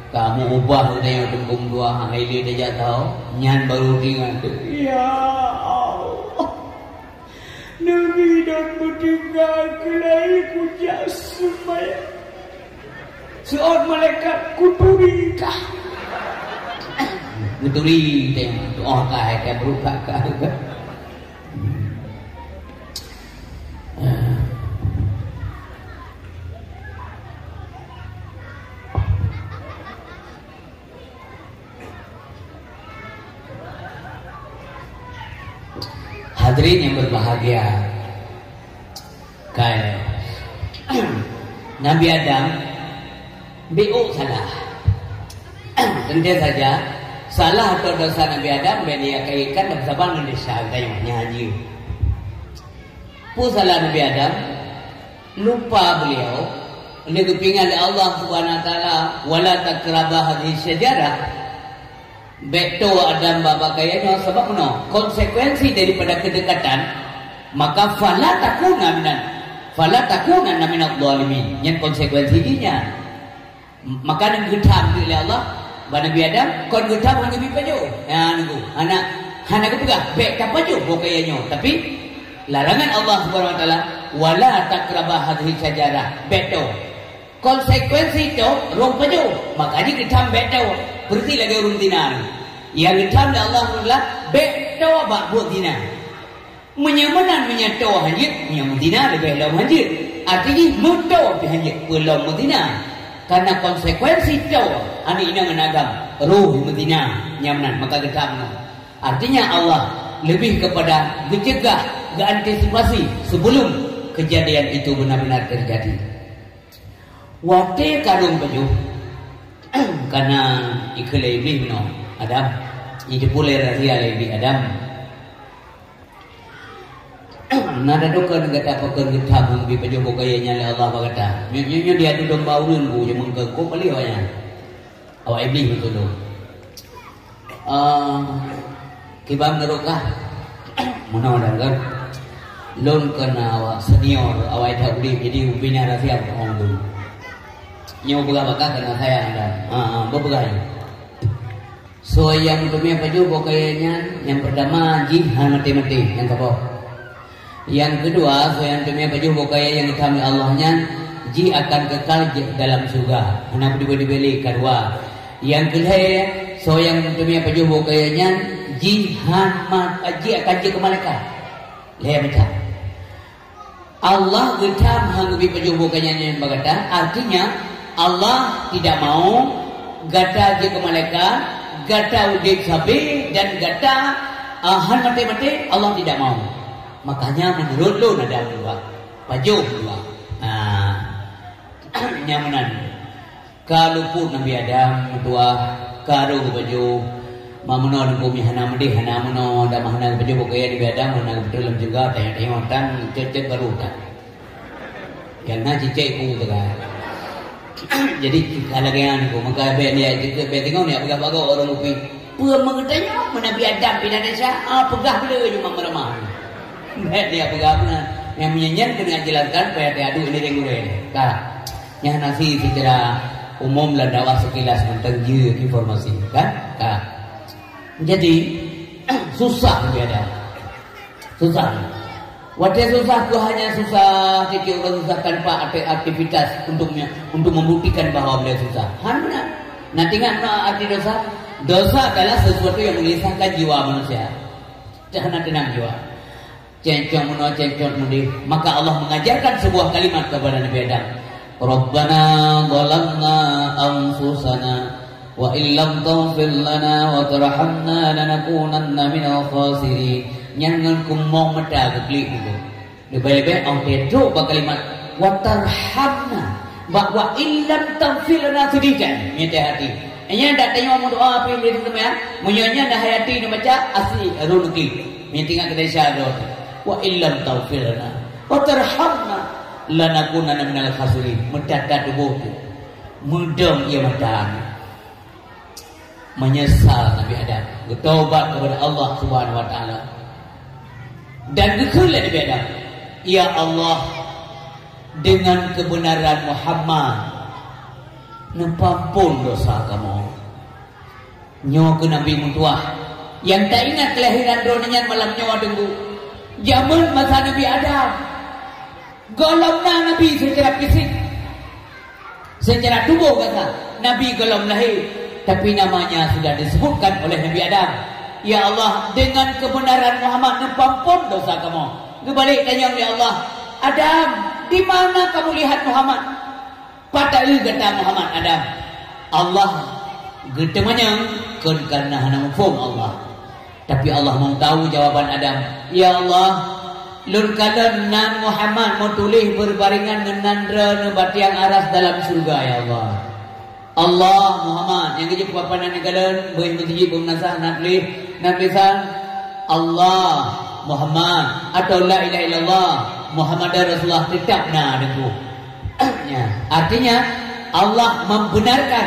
Kamoe ubah geutanyoe teungku dua, hai lé tajak tau, nyan barô teuingat. Ya Allah, neubi dan meutinggai keulai kujak seumayang. Seuôt malaikat kuturi kah. Kuturi teuh, oh, kah, kah, brôk kah, kah, kah. Hadirin yang berbahagia, kai Nabi Adam biôk salah. Tentu saja, salah atau dosa Nabi Adam bèk dikaitkan dan sama dengan dosa geutanyoe nyan jih. Peue salah Nabi Adam? Lupa beliau, lé geupeuingat lé Allah Subhanahu wa Taala, "Wala taqraba hadhihi syajarah." Bèk toe Adam bak, bak kayèe nyoe, sabab meunoe, konsekuensi daripada kedekatan, maka fala takuna minan, fala takuna minadh dhalimin. Nyan konsekuensi jih nyan. Maka nyan geutham lé Allah bak Nabi Adam, kon geutham hana geubi pajoh. Ya, nunggu. Hana, hana geupeugah, "Bèk tapajoh boh kayèe nyoe." Tapi, larangan Allah Subhanahu wa Taala, "Wala taqraba hadhihi syajarah." Bèk toe. Konsekuensi toe, rhom pajoh. Maka jih geutham bèk toe. Peureusi lagèe ureueng zina. Nyang geutham lé Allah Taala, bèk toe bak buet zina. Meunyoe meunan, meunyoe toe hanjeuet, meunyoe meuzina leubeh lom hanjeuet. Arti jih meutoe pih hanjeuet, peue lom meuzina. Karena konsekuensi toe, aneuk inong ngon agam, roh meuzina, nyang meunan, maka geutham ngon. Artinya Allah lebih kepada geucegah, geuantisipasi sebelum kejadian itu benar-benar terjadi. Watèe karông pajoh, kana ikheun lé Iblih meunoe, "Adam, jiteupeue lé rahsia lé Iblih, Adam. Na tadokon gata pakon geutham hana geubi pajoh boh kayèe nyan lé Allah bak gata. Nyoe, nyoe, nyoe diadu domba ulôn bu jameun keu kôk palih awaknyan." Awak Iblih meutudoh. "Ah, kiban nurok kah?" "Meunoe, Dan, kan. Lôn kon awak senior, awak that udép, jadi ubé na rahsia beubohong lôn. Nyoe peugah bak kah karena sayang, Dan. Ha, ha, beupeugah nyoe. Soe nyang teumé pajoh boh kayèe nyan, nyang peurtama jih hana maté-maté, nyang saboh. Nyang keudua, soe nyang teumé pajoh boh kayèe nyang geutham lé Allah nyan, jih akan kekal j-, dalam syeuruga, hana peudibèe-dibèe lé. Keudua, nyang keulhèe, soe nyang teumé pajoh boh kayèe nyan, jih hana, jih akan jeuet keu malaikat." Lhèe macam. Allah geutham hana geubi pajoh boh kayèe nyan bak gata, artinya Allah tidak mau gata jeuet keu malaikat, gata udép sabe dan gata, ah, hana maté-maté, Allah tidak mau. Makanya menurut lôn Adam dua, pajoh dua. Ah, nyang meunan. Ka luput Nabi Adam meutuah, ka rhom pajoh. Ma meunoe Teungku, mi hana meudeh, hana meunoe, Adam hana geupajoh boh kayèe Nabi Adam, hana geupajoh lam syeuruga, tanyoe-tanyoe tan, cot-cot barô tan. Nyang na cicak iku teuka. Jadi, ka lagèe nyan Teungku, maka bèk lé, bèk teungoh nyan peugah bak gob ureueng kupi. Peue meugeutanyoe, meu Nabi Adam pih na desya, ah, peugah beu le cuma meuramah. Bèk lé peugah beuna. Nyang meunyan keuneuk jelaskan, payah teuadu ini deng gurèe. Ka. Nyan hana si secara umum lam dakwah sekilas mantong jeuet informasi, kan? Ka. Jadi, susah Nabi Adam. Susah. Watèe susah, bukan hanya susah, tiep-tiep ureueng susah tanpa ate-, aktivitas untuk nya, untuk membuktikan bahwa beliau susah. Hana. Nah, ingat na arti dosa? Dosa adalah sesuatu yang menyusahkan jiwa manusia. Hana teunang jiwa. Céncong meunoe, céncong meudeh. Maka Allah mengajarkan sebuah kalimat kepada Nabi Adam. "Rabbana zalamna anfusana wa illam taghfir lana wa tarhamna lanakunanna minal khasirin." Nyan ngon keumong mata geuklik nyan. Leubeh-leubeh 'oh teutrok bak kalimat, "Wa tarhamna." Bak "wa illam taghfir lana" seudeh that. Nyan teuh hati. Nyan dak tanyoe meudoa pih lé teuma, ya. Meunyoe nyan dah hai hati neubaca, asli roh neuklik. Meunyoe teuingat keutai syahadat. "Wa illam taghfir lana wa tarhamna lanakunanna minal khasirin." Meutat-tat tuboh tu. Meudong ie mata. Meunyeusal Nabi Adam. Geutaubat keupada Allah Subhanahu wa Taala. Dan geukheun lé Nabi Adam, "Ya Allah, dengan kebenaran Muhammad, Neupeuamphon dosa kamoe. Nyoe keuh Nabi meutuah. Nyang taingat keulahiran droeneuh nyan malam nyoe, Teungku. Jameun masa Nabi Adam. Gohlom na Nabi seucara fisik. Seucara tuboh gata, Nabi gohlom lahé. Tapi namanya sudah disebutkan oleh Nabi Adam. Ya Allah, dengan kebenaran Muhammad neupeuamphon dosa kamoe. Geubalek tanyong, ya Allah, Adam, di mana kamu lihat Muhammad? Pat taeu gata Muhammad, Adam? Allah geuteumanyong kon kareuna hana muphom Allah. Tapi Allah mantong tau jawaban Adam. Ya Allah, lôn kalon nan Muhammad meutuléh beurbarengan ngon nan droeneuh bak tiang aras dalam syeuruga, ya Allah. Allah Muhammad, nyang geujok papanan nyan kalon, beuh meuseujid beumeunasah, na tuléh, na tulisan Allah Muhammad atau la ilaha illallah Muhammadar Rasulullah, teutap na, Teungku. Ya, artinya Allah membenarkan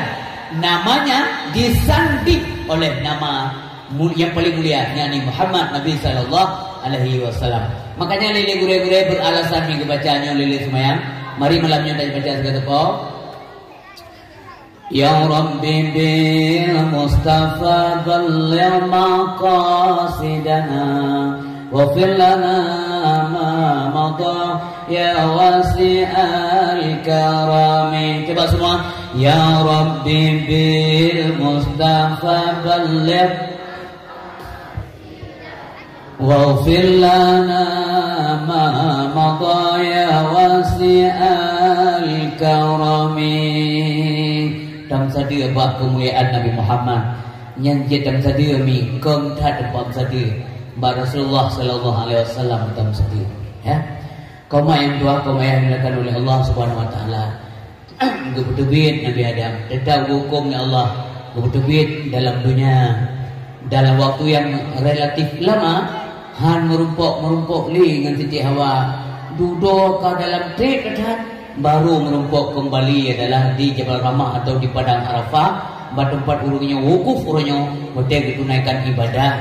namanya disanding oleh nama mu-, yang paling mulia, yakni Muhammad Nabi sallallahu alaihi wasallam. Makanya lé-lé gurée-gurée beralasan minggu baca nyoe lé-lé seumayang. Mari malam nyoe kita baca sigoe teupeu. Ya Rabbi bil Mustafa balligh maqasidana, waghfir lana ma madha ya wasi'al karami. Coba semua. Ya Rabbi bil Mustafa balligh waghfir lana ma madha ya wasi'al karami. Tameusadeue bak keumuliaan Nabi Muhammad. Nyan jeuet tameusadeue mi, kon that teumpat meusadeue. Bak Rasulullah sallallahu alaihi wasallam tameusadeue. Ya. Kaum nyang tuha, kaum nyang dimuliakan oleh Allah Subhanahu wa Taala. Geupeuteubiet Nabi Adam, teutap geuhuköm lé Allah, geupeuteubiet dalam donya. Dalam waktu nyang relatif lama, han meurumpok-meurumpok lé ngon Siti Hawa. Dudoe ka dalam treb that, baru meurumpok keumbali adalah di Jabal Rahmah atau di Padang Arafah, bak teumpat ureuëng nyoe wukuf, ureuëng nyoe watée geutunaikan ibadah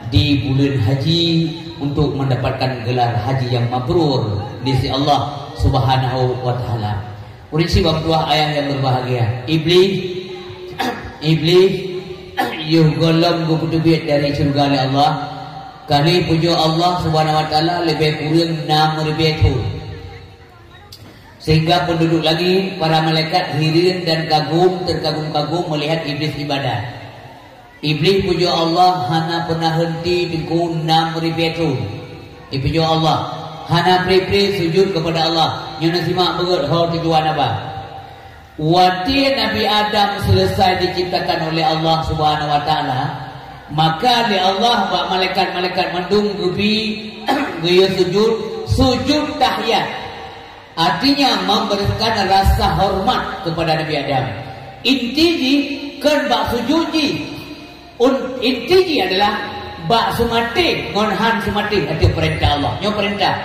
di buleuen haji untuk mendapatkan gelar haji yang mabrur di sisi Allah Subhanahu wa Taala. Ureuëng sibak meutuah, ayah nyang berbahagia, Iblih, Iblih yoh gohlom geupeuteubiet dari syeuruga lé Allah. Kali pujoe Allah Subhanahu wa Taala leubeh kureueng enam ribée thon. Sehingga penduduk langit, para malaikat hireuen dan kagum, terkagum-kagum melihat Iblih ibadah. Iblih pujoe Allah hana peunah henti Teungku enam ribée thon. Ipujoe Allah, hana pri-pri sujud kepada Allah. Nyoe na simak beugét ho tujuan haba. Watée Nabi Adam selesai diciptakan oleh Allah Subhanahu wa Taala, maka lé Allah bak malaikat-malaikat mandum geubi geuyue sujud, sujud tahiyat. Artinya memberikan rasa hormat kepada Nabi Adam. Inti jih kon bak sujud jih. Un-, inti jih adalah bak seumatéh ngon han seumatéh ateueh peurintah Allah. Nyoe peurintah.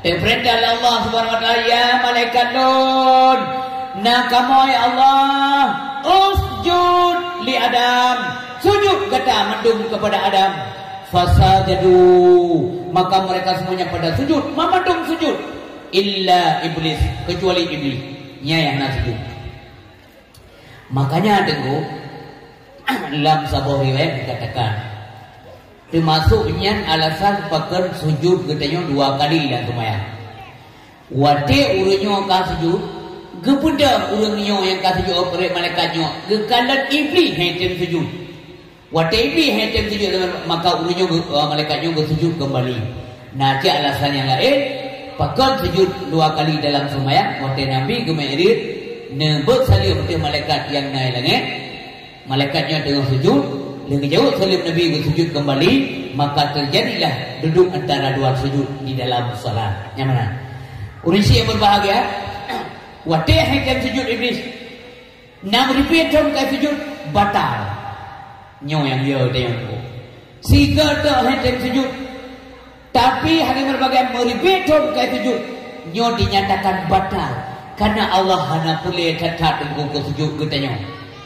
Teupeurintah lé Allah Subhanahu wa Taala, "Ya malaikat Lôn, na kamoe ya Allah, usjud li Adam, sujud gata mandum kepada Adam." Fasajadu, maka mereka semuanya pada sujud, mandum sujud. Illa Iblis, kecuali Iblis. Nyan nyang hana sujud. Makanya Teungku, lam saboh riwayat dikatakan, teumasok nyan alasan pakon sujud geutanyoe dua kali lam seumayang. Watée ureuëng nyoe ka sujud, geupeudong ureuëng nyoe nyang ka sujud, oh, malaikat nyoe, geukalon Iblih han tem sujud. Watée Iblih han tem sujud, maka ureuëng nyoe geu-, eh, malaikat nyoe geusujud keumbali. Na cit alasan nyang laén, pakon sujud dua kali dalam seumayang, watée Nabi geumeu'raj, neubeuet saleuem ateueh malaikat nyang na i langét, malaikat nyoe teungoh sujud, lheueh geujaweueb saleuem Nabi geusujud keumbali, maka teujadilah duduek antara dua sujud di dalam salat. Nyang mana? Ureuëng syiek nyang berbahagia, watée han tem sujud Iblih, nam ribée thon ka sujud, batal. Nyoe nyang yo teuh nyang ko. Sigoe teuk han tem sujud. Tapi hana meuribée thon ka sujud. Nyoe dinyatakan batal. Karena Allah hana peureulée that-that Teungku keu sujud geutanyoe.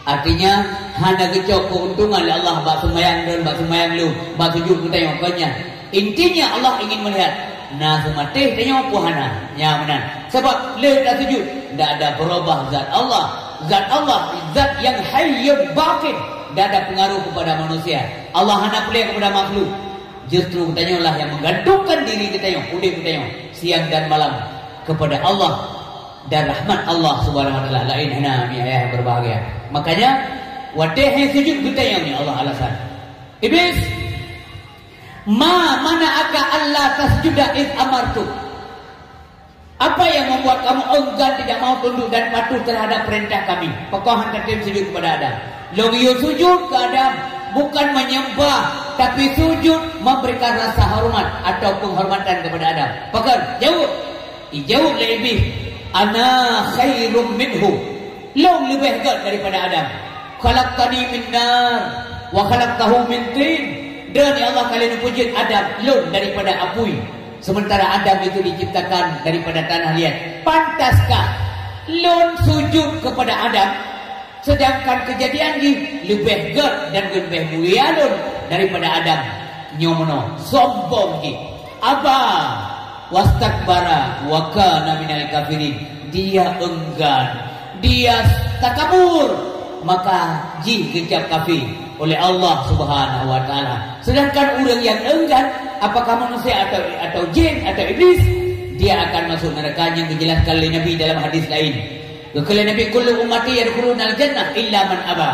Artinya, hana geucok keuntungan lé Allah bak seumayang droen, bak seumayang lôn, bak sujud geutanyoe. Kon nyan. Intinya Allah ingin melihat, na seumatéh tanyoe peue hana. Nyan meunan. Sabab lé tasujud, ndak ada beurubah zat Allah. Zat Allah, zat nyang hayyun baqin, tidak ada pengaruh kepada manusia. Allah hana peuleueh kepada makhluk. Justru geutanyoe lah nyang menggantungkan diri geutanyoe, udeb geutanyoe, siang dan malam kepada Allah dan rahmat Allah Subhanahu wa Taala. Laén hana, mi ayah yang berbahagia. Makanya, watée hai sujud geutanyoe ni Allah alasan. Iblis, ma mana'aka alla tasjuda id amartuk. Apa yang membuat kamu enggan tidak mau tunduk dan patuh terhadap perintah kami? Pakon hana tatem sujud kepada Adam? Lôn yue sujud keu Adam bukan menyembah, tapi sujud memberikan rasa hormat atau penghormatan kepada Adam. Pakon? Jaweueb. Ijaweueb lé Iblis, "Ana khairum minhu." Lôn leubeh gét daripada Adam. "Khalaqtani min nar wa khalaqtahu min tin." Droeneuh ya Allah ka lheueh neupeujeuet Adam, lôn daripada apui. Sementara Adam itu diciptakan daripada tanah liat. Pantaskah lôn sujud kepada Adam? Sedangkan keujadian jih leubeh gét dan leubeh mulia lôn daripada Adam. Nyoe meunoe, sombong jih. Aba wastakbara wa kana minal kafirin. Dia enggan, dia takabur, maka jih geucap kafé oleh Allah Subhanahu wa Taala. Sedangkan ureuëng nyang enggan, apakah manusia atau atau jin atau iblis, dia akan masuk neraka, nyang dijelaskan oleh Nabi dalam hadis lain. Geukheun lé Nabi, "Kullu ummati yadkhulunal jannah illa man aba."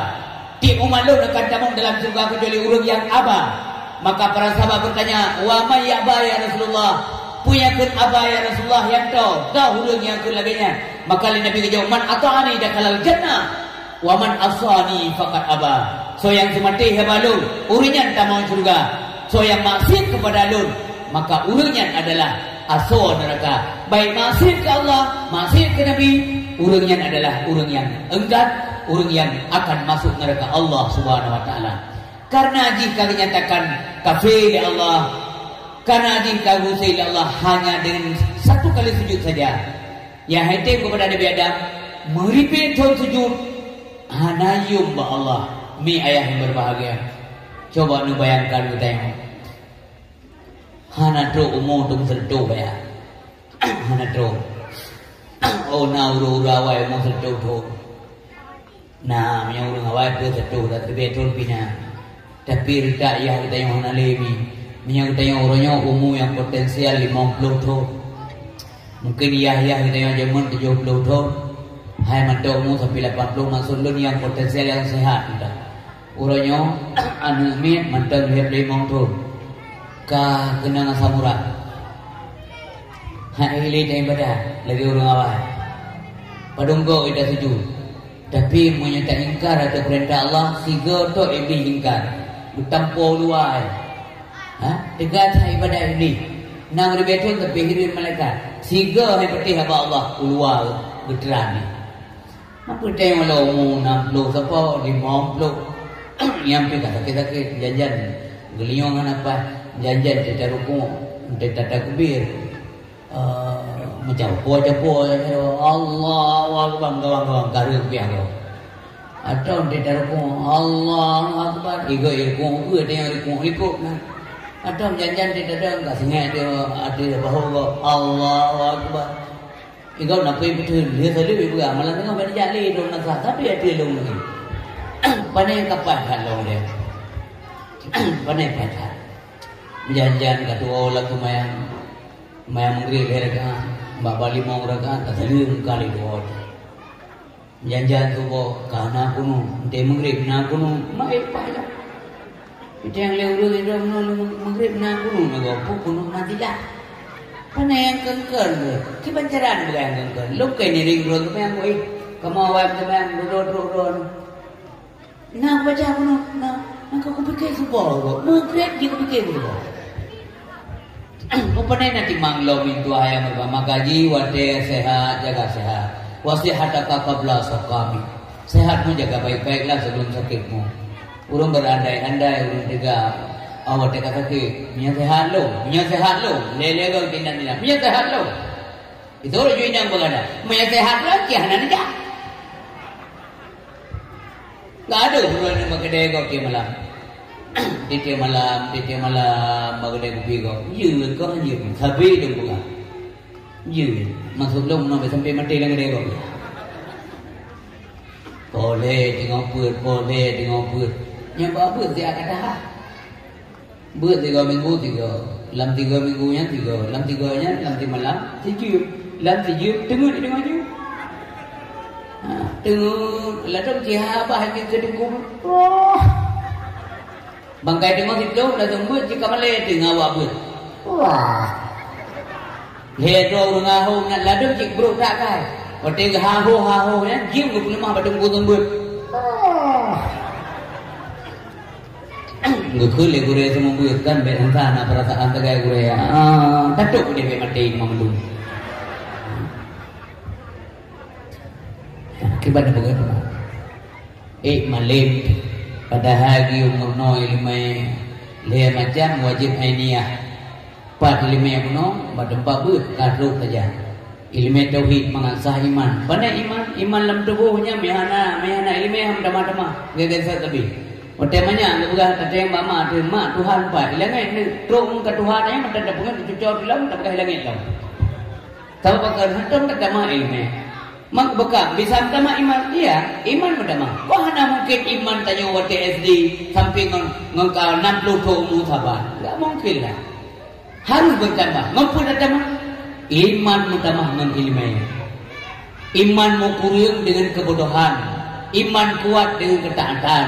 Tieb umat lôn akan tamong dalam syeuruga keucuali ureuëng nyang aba. Maka para sahabat bertanya, "Wa man ya'ba ya Rasulullah?" Peue nyang kheun aba ya Rasulullah, nyang toe, toh ureuëng nyang kheun lagée nyan. Maka lé Nabi geujaweueb, "Man ata'ani dakhalal jannah, wa man asani faqad aba." Soe nyang seumaté haba lôn, ureuëng nyan tamong syeuruga. Soe nyang maksiet kepada lôn, maka ureuëng nyan adalah asoe neuraka. Baik maksiet keu Allah, maksiet keu Nabi, ureuëng nyan adalah ureuëng nyang enggan, ureuëng nyang akan masuk neuraka Allah Subhanahu wa Taala. Karena jih ka geunyatakan kafé lé Allah, karena jih ka geuusé lé Allah hanya dengan satu kali sujud saja. Nyang hai tem kepada Nabi Adam, meuribée thon sujud, hana yum bak Allah. Mi ayah yang berbahagia, coba neubayangkan geutanyoe. Hana trok umu teumeuseureutoh baya. Hana trok. Oh, na ureuëng-ureuëng awai umu seureutoh thon. Na, meunyoe ureuëng awai peuet seureutoh dan teubiet thon pih na. Tapi reutak yah geutanyoe hana lé mi. Meunyoe geutanyoe uroe nyoe umu nyang potensial limong ploh thon. Mungkin yah-yah geutanyoe jameun tujoh ploh thon. Hai mantong umu sampai lapan ploh, maksud lôn nyang potensial nyang sehat mantong. Uroe nyoe, aneuëk miet mantong lhèe plôh limong thon, ka keunong asam urat. Hana lé ta ibadat lagée ureuëng awai. Padum goe ita sujud. Tapi meunyoe ta ingkar ateueh peurintah Allah, sigoe tok Iblih ingkar. Meutampo u luwa, eh. Ha? Teuga that ibadat Iblih. Na ureuëng beutôi tapi hireuen malaikat. Sigoe hai patéh haba Allah u luwa geuteuran nyan. Meupeuteng walau umu nam ploh sapo, limong ploh. Nyang pih ka sakét-sakét, janjan geulinyueng hana paih, janjan teutarukuk, teuta takbir. Eh, meucapo-capo, Allahu Akbar, gawang-gawang, kareueng piah goe. Atau teutarukuk, Allahu Akbar, igoe irukuk, igoe teunyang rukuk likot na. Atau janjan teuta dong, ka singai ateueh, ateueh bahô goe, Allahu Akbar. Igoe na pui beutôi, lheueh saleuem ipeugah, malam teungoh bak dijak lé droe nasa, tapi ateueh lôn lagée. Pane ka paih that lôn lé. Pane paih that. Janjan ka tuwoe lam seumayang. Seumayang Maghrib lhèe rakaat, bak-bak limong rakaat, ka saleuem kali tuwoe. Janjan suboh ka na kunut, 'oh Maghrib na kunut, maet paih lom. Piteng lé ureuëng inong ngon Maghrib na kunut, na goe peue kunut na tidak. Pane nyang keungkeuen lé, kiban cara neupeugah nyang keungkeuen. Lôn keu ngieng droe seumayang wéh, kamoe awai seumayang dudoe trok droe. Na baca kunut, na, na ka kupike suboh goe, Maghrib jih kupike suboh. Meupanai na timang lom mintuah ayam meubah maka ji watée sehat, jaga sehat. Wasihataka qabla saqami. Sehatmu jaga baik-baiklah sebelum sakitmu. Ureuëng berandai-andai, ureuëng teuga, ah, watée ka sakét, meunyoe sehat lom, meunyoe sehat lom, lé-lé goe tindak-tindak, meunyoe sehat lom. Itu ureuëng ju inong beugana. Meunyoe sehat lom, cih hana neujak. Ka deuh droeneuh meukeudée gob tieb malam. Tieb-tieb malam, tieb-tieb malam, meukeudée kupi gob. Jeuet kah jeuet, sabe dong peugah. Jeuet, maksud lôn meunoe sampai maté lam keudée gob. Polé teungoh peuet, polé teungoh peuet. Nyan bak beuet siat ka taha. Beuet tiga minggu tiga. Lam tiga minggu nyan tiga. Lam tiga nyan lam timalam sijeuem. Lam sijeuem teungeut teungoh jeuem. Ha, teungeut ladôm jiha bah ke keudeueng kubur. Wah. Bangkai teungoh siploh ladôm beuet jih ka malèe teungoh awak beuet. Wah. Lhèe droe ureueng haho nyan ladôm cit brok that kai. Watèe geuhaho-haho nyan jeuem geupeuleumah bak teungku seumeubeuet. Geukheun lé gurèe seumeubeuet kan bèk na peurasaan sagai gurèe. Ah, tatôp deh bèk maté mandum. Kiban peugah. Eh, malem, padahai geuyue meurunoe ileumèe lhèe macam wajéb ainiah. Pat ileumèe bunoe, bak teumpat beuet ka trok sajan. Ileumèe tauhid mangat sah iman. Pane iman? Iman lam tuboh nyan meuh hana, meuh hana ileumèe han tamah-tamah. Gèt-gèt sat sabe. Watèe manyak geupeugah tateng bak ma, "Mak, Tuhan pat." Ilangèt neuk trok ngon ka Tuhan nyan mantong tapeugah teucucok lom, tapeugah ilangèt lom. Sabab pakon? Hantom tatamah ileumèe. Mak beukam, bisa meutamah iman? Iya, iman meutamah. Wah, hana mungken iman tanyoe watèe S D sampai ngon, ngon ka nam ploh thôn umu saban. Enggak mungken lah. Harus bertambah. Ngon peue tatamah? Iman meutamah ngon ileumèe. Iman meukureueng deungon keubodohan. Iman kuat deungon keutaatan.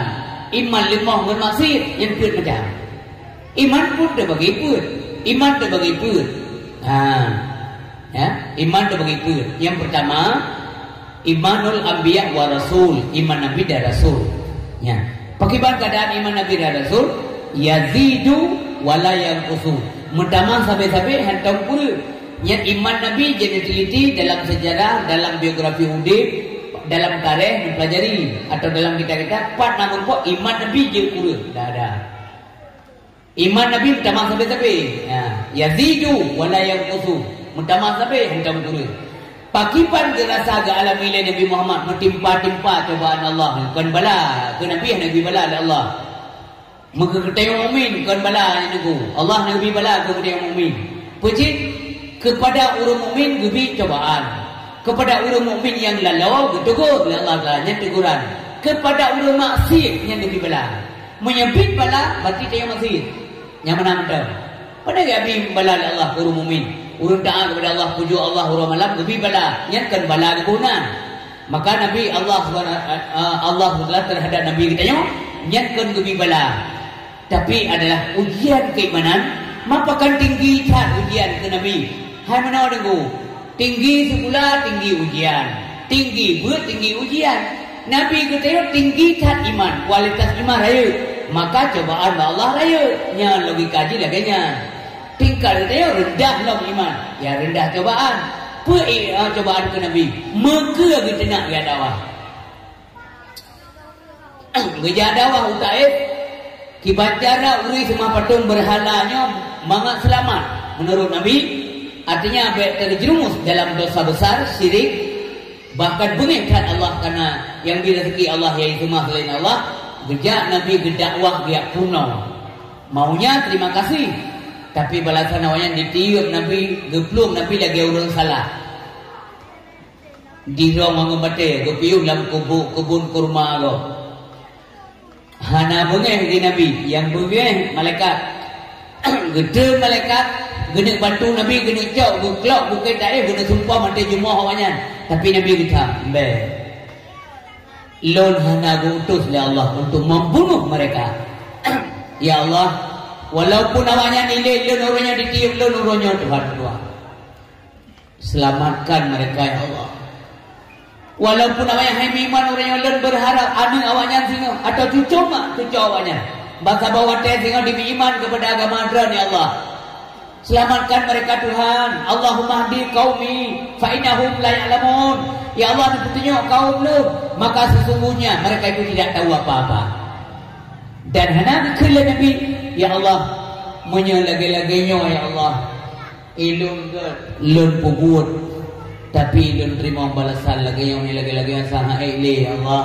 Iman leumoh ngon maksiet, nyan peuet macam. Iman pun teubagi peuet. Iman teubagi peuet. Ha. Ya, iman teubagi peuet. Nyang peurtama, imanul anbiya wa rasul, iman nabi dan rasul. Ya. Pakiban keuadaan iman nabi dan rasul? Yazidu wa la yanqusu. Meutamah sabe-sabe, hantom kureueng. Nyan iman nabi jeuet neuteliti dalam sejarah, dalam biografi udeb, dalam tarikh neupelajari, atau dalam kitab-kitab, pat na meurumpok iman nabi jeuet kureueng. Dah ada. Iman nabi meutamah sabe-sabe. Ya, yazidu wa la yanqusu. Meutamah sabe, hantom kureueng. Pakiban geurasa geualami lé Nabi Muhammad meutimpa-timpa cobaan Allah, kon bala, keu nabi hana geubri bala lé Allah. Meukeuteueng mukmin kon bala nyang teungku. Allah hana geubri bala keu ureueng mukmin. Peue cit? Keupada ureueng mukmin geubri cobaan. Keupada ureueng mukmin nyang laloe geuteugor lé Allah Taala, nyan teguran. Keupada ureueng maksiet nyan geubri bala. Meunyoe bit bala, berarti tanyoe maksiet. Nyang meunan mantong. Padahai geubri bala lé Allah keu ureueng mukmin. Ureueng taat keupada Allah, pujoe Allah uroe malam, geubri bala. Nyan kon bala geuboh nan. Maka Nabi Allah Subhanahu, eh, Allah Taala terhadap Nabi geutanyoe, nyan kon geubri bala. Tapi adalah ujian keimanan, maka kan tinggi that ujian keu Nabi. Hai meunoe deungoe, tinggi sikula, tinggi ujian. Tinggi beuet, tinggi ujian. Nabi geutanyoe tinggi that iman, kualitas iman rayeuk. Maka cobaan bak Allah rayeuk. Nyan logika jih lagèe nyan. Tingkat geutanyoe reundah lom iman, ya reundah cobaan. Peue, eh, cobaan keu Nabi? Meukeue geuteunak geudakwah. Geujak dakwah u Taif, kiban cara ureueng seumah patong beurhala nyoe mangat seulamat. Meunurot Nabi, artinya bèk terjerumus dalam dosa besar, syirik, bahkan beungéh that Allah karena nyang bri raseuki Allah nyang jiseumah selain Allah. Geujak Nabi geudakwah geujak peurunoe. Maunya terima kasih, tapi balasan awaknyan ditiyeuk Nabi, geuplueng Nabi lagèe ureueng salah. Dirhom ngon batèe, geupiôh lam kubu-, keubon kurma gob. Hana beungéh di Nabi, nyang beungéh malaikat. Geuteueng malaikat, geuneuk bantu Nabi, geuneuk cok, geuklok bukét Taif, geuneuk sumpah mantong jumoh awaknyan. Tapi Nabi geutham, "Bèk. Lôn hana geuutus lé Allah untuk membunuh mereka. Ya Allah, walaupun awaknyan ilèe lôn uroe nyoe, ditiyeuk lôn uroe nyoe, Tuhan, Tuhan." Selamatkan mereka, ya Allah. Walaupun awaknyan hai meuiman uroe nyoe, lôn berharap aneuk awaknyan singoh atau cucô mak cucô awaknyan. Bansa bak watèe singoh dimeuiman kepada agama Droen, ya Allah. Selamatkan mereka, Tuhan. Allahumma hdi qaumi fa innahum la ya'lamun. Ya Allah, neupeutunyok kaum lôn, maka sesungguhnya mereka itu tidak tahu apa-apa. Dan hana geukheun lé Nabi, "Ya Allah, meunyoe lagèe-lagèe nyoe, ya Allah, ilôn gèt lôn peubuet, tapi lôn teurimong balasan lagèe nyoe, lagèe-lagèe nyang sangat ék lé, ya Allah."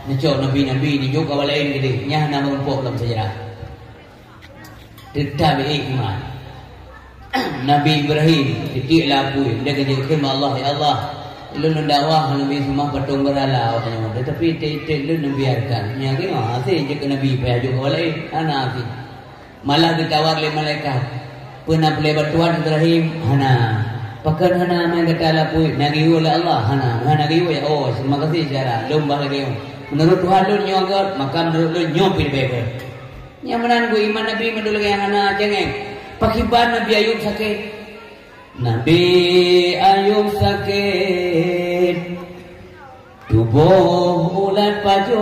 Neucok nabi-nabi, neujok kawan laén keudéh, nyan hana meurumpok lam seujarah. Teutap ék iman. Nabi Ibrahim, titiek lam apui, dia geujok kheun bak Allah, "Ya Allah, Lôn, lôn dakwah Nabi seumah patong beurala awak nyoe, tetapi tieb-tieb lôn neubiarkan. Nyan keuh hase jeuet keu Nabi payah jok keu laén, hana hase. Malah geutawar lé malaikat, "Peue na peureulée bantuan Ibrahim?" "Hana." "Pakon hana?" "Meunan gata lapui." "Na geuyue lé Allah?" "Hana." "Hana geuyue, ya Allah, terima kasih syedara. Lôn bah lagée nyoe. Meunurot Tuhan lôn nyoe göt, maka meunurot lôn nyoe pih leubeh göt. Nyang meunan keuh iman Nabi mandum lagée hana cengeng. Pakriban Nabi Ayub sakét. Nabi Ayub sakét, tuboh ulat pajoh,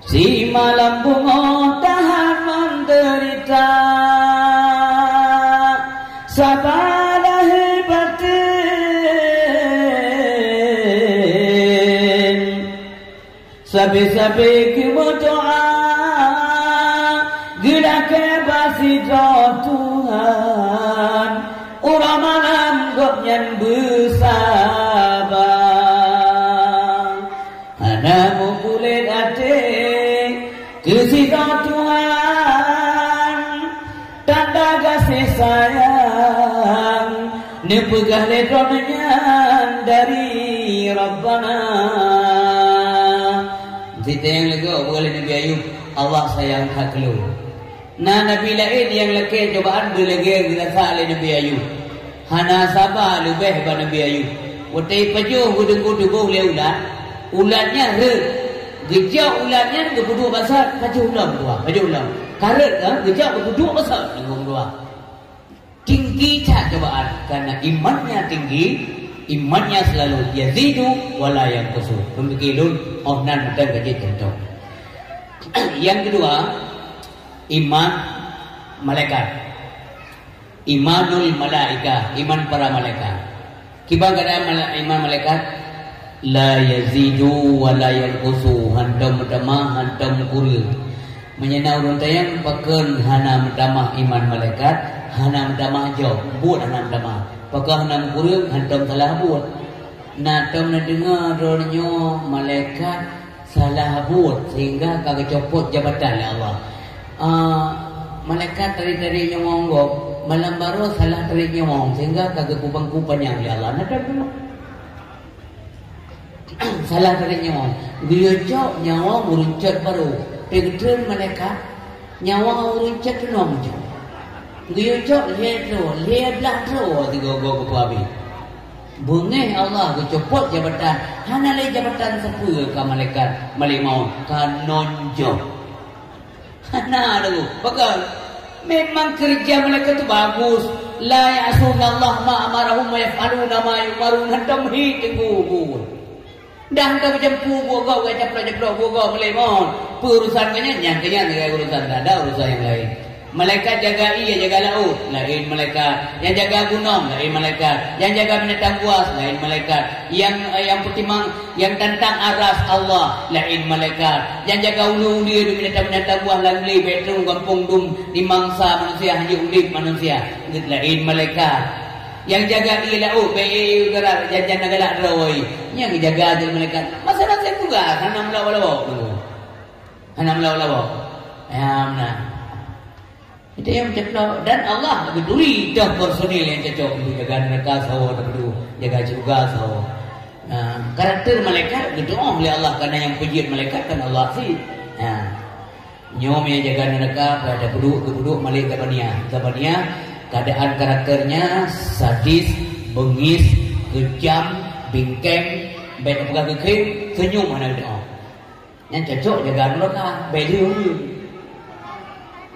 simalam beungoh tahan meudeurita, saba lahé batén. Sabe-sabe geumeudoá, geulakée bak sidroe Tuhan, uroe malam gobnyan beusaba. Hana meupuléh até keu sidroe Tuhan, tanda gaséh sayang neupeugah lé droeneuh nyan dari Rabbana. Siteng leugo buet lé Nabi Ayub, Allah sayang that keu lôn. Na nabi laén nyang lakée cobaan beulagée geurasa lé Nabi Ayub. Hana saba leubeh bak Nabi Ayub. Watée pajoh geudeungoe tuboh lé ulat, ulat nyan rhot. Geujok ulat nyan geupeuduek bak sot, pajoh lom dua, pajoh lom. Ka rhot, ha, geujok geupeuduek bak sot, lom dua. Tinggi that cobaan, karena imannya tinggi, imannya selalu yazidu wa la yanqusu. Peumikir lôn, oh nan mantong ka jeuet contoh. Yang kedua, iman malaikat. Imanul malaika, iman para malaikat. Kiban keuadaan mala-, iman malaikat, la yazidu wa la yanqusu, hantom meutamah, hantom meukureueng. Meunyoe na ureuëng tanyong pakon hana meutamah iman malaikat, hana meutamah jaweueb, buet hana meutamah. Pakon hana meukureueng, hantom salah buet. Na tom neudeungoe droeneuh nyoe malaikat salah buet sehingga ka geucopot jabatan lé Allah. Ah, malaikat tarék-tarék nyawöng gob, malam baroe salah tarék nyawöng sehingga ka geupubangku panyang lé Allah. Na tom deungoe. Salah tarék nyawöng. Geuyue cok nyawöng ureuëng cot barô. Teugeutreun malaikat, nyawöng ureuëng cot keunong cok. Geuyue cok lhée droe, lhée blaih droe sigoe-goe geupeuabéh. Beungéh Allah geucopot jabatan, hana lé jabatan sapeue ka malaikat Malik Maut, ka nonjok. Hana lagée, pakon? Memang keureuja malaikat tu bagus. La ya'sunallaha ma amarahum wa yaf'aluna ma yu'marun. Hantom hi teungku buet. Dah hantom jampu buet gob, geucaplok-caplok buet gob, Malik Maut. Peue urusan keu nyan? Nyan keu nyan, nyan urusan, tak ada urusan yang lain. Malaikat jaga ié, jaga laôt, laén malaikat. Nyang jaga gunong, laén malaikat. Nyang jaga binatang buas, laén malaikat. Nyang, eh, nyang peutimang, nyang tantang aras Allah, laén malaikat. Nyang jaga uleue-uleue di binatang-binatang buas lam glé, bèk troh gampông dum dimangsa manusia, hana udép manusia, laén malaikat. Nyang jaga ié laôt, bèk ié-ié gerak, jan-jan na galak droe. Nyang jaga jeuet malaikat. Maséng-maséng tugas, hana meulawa-lawa. Hana meulawa-lawa. Ya, meunan. Itu yang menceplok. Dan Allah geuturi dah personil yang cocok untuk jaga neraka sawo, jaga syurga sawo. Nah, karakter malaikat geutu'oh lé Allah, karena yang peujeuet malaikat kan Allah sit. Nah, nyoe nyang jaga neraka, pada peuduek, geuduek Malik Zabania. Zabania, keadaan karakternya sadis, beungis, kejam, bingkeng, bèk peugah geukheun, senyum hana geutu'oh. Nyan cocok jaga nuraka, bèk lheueh ureueng.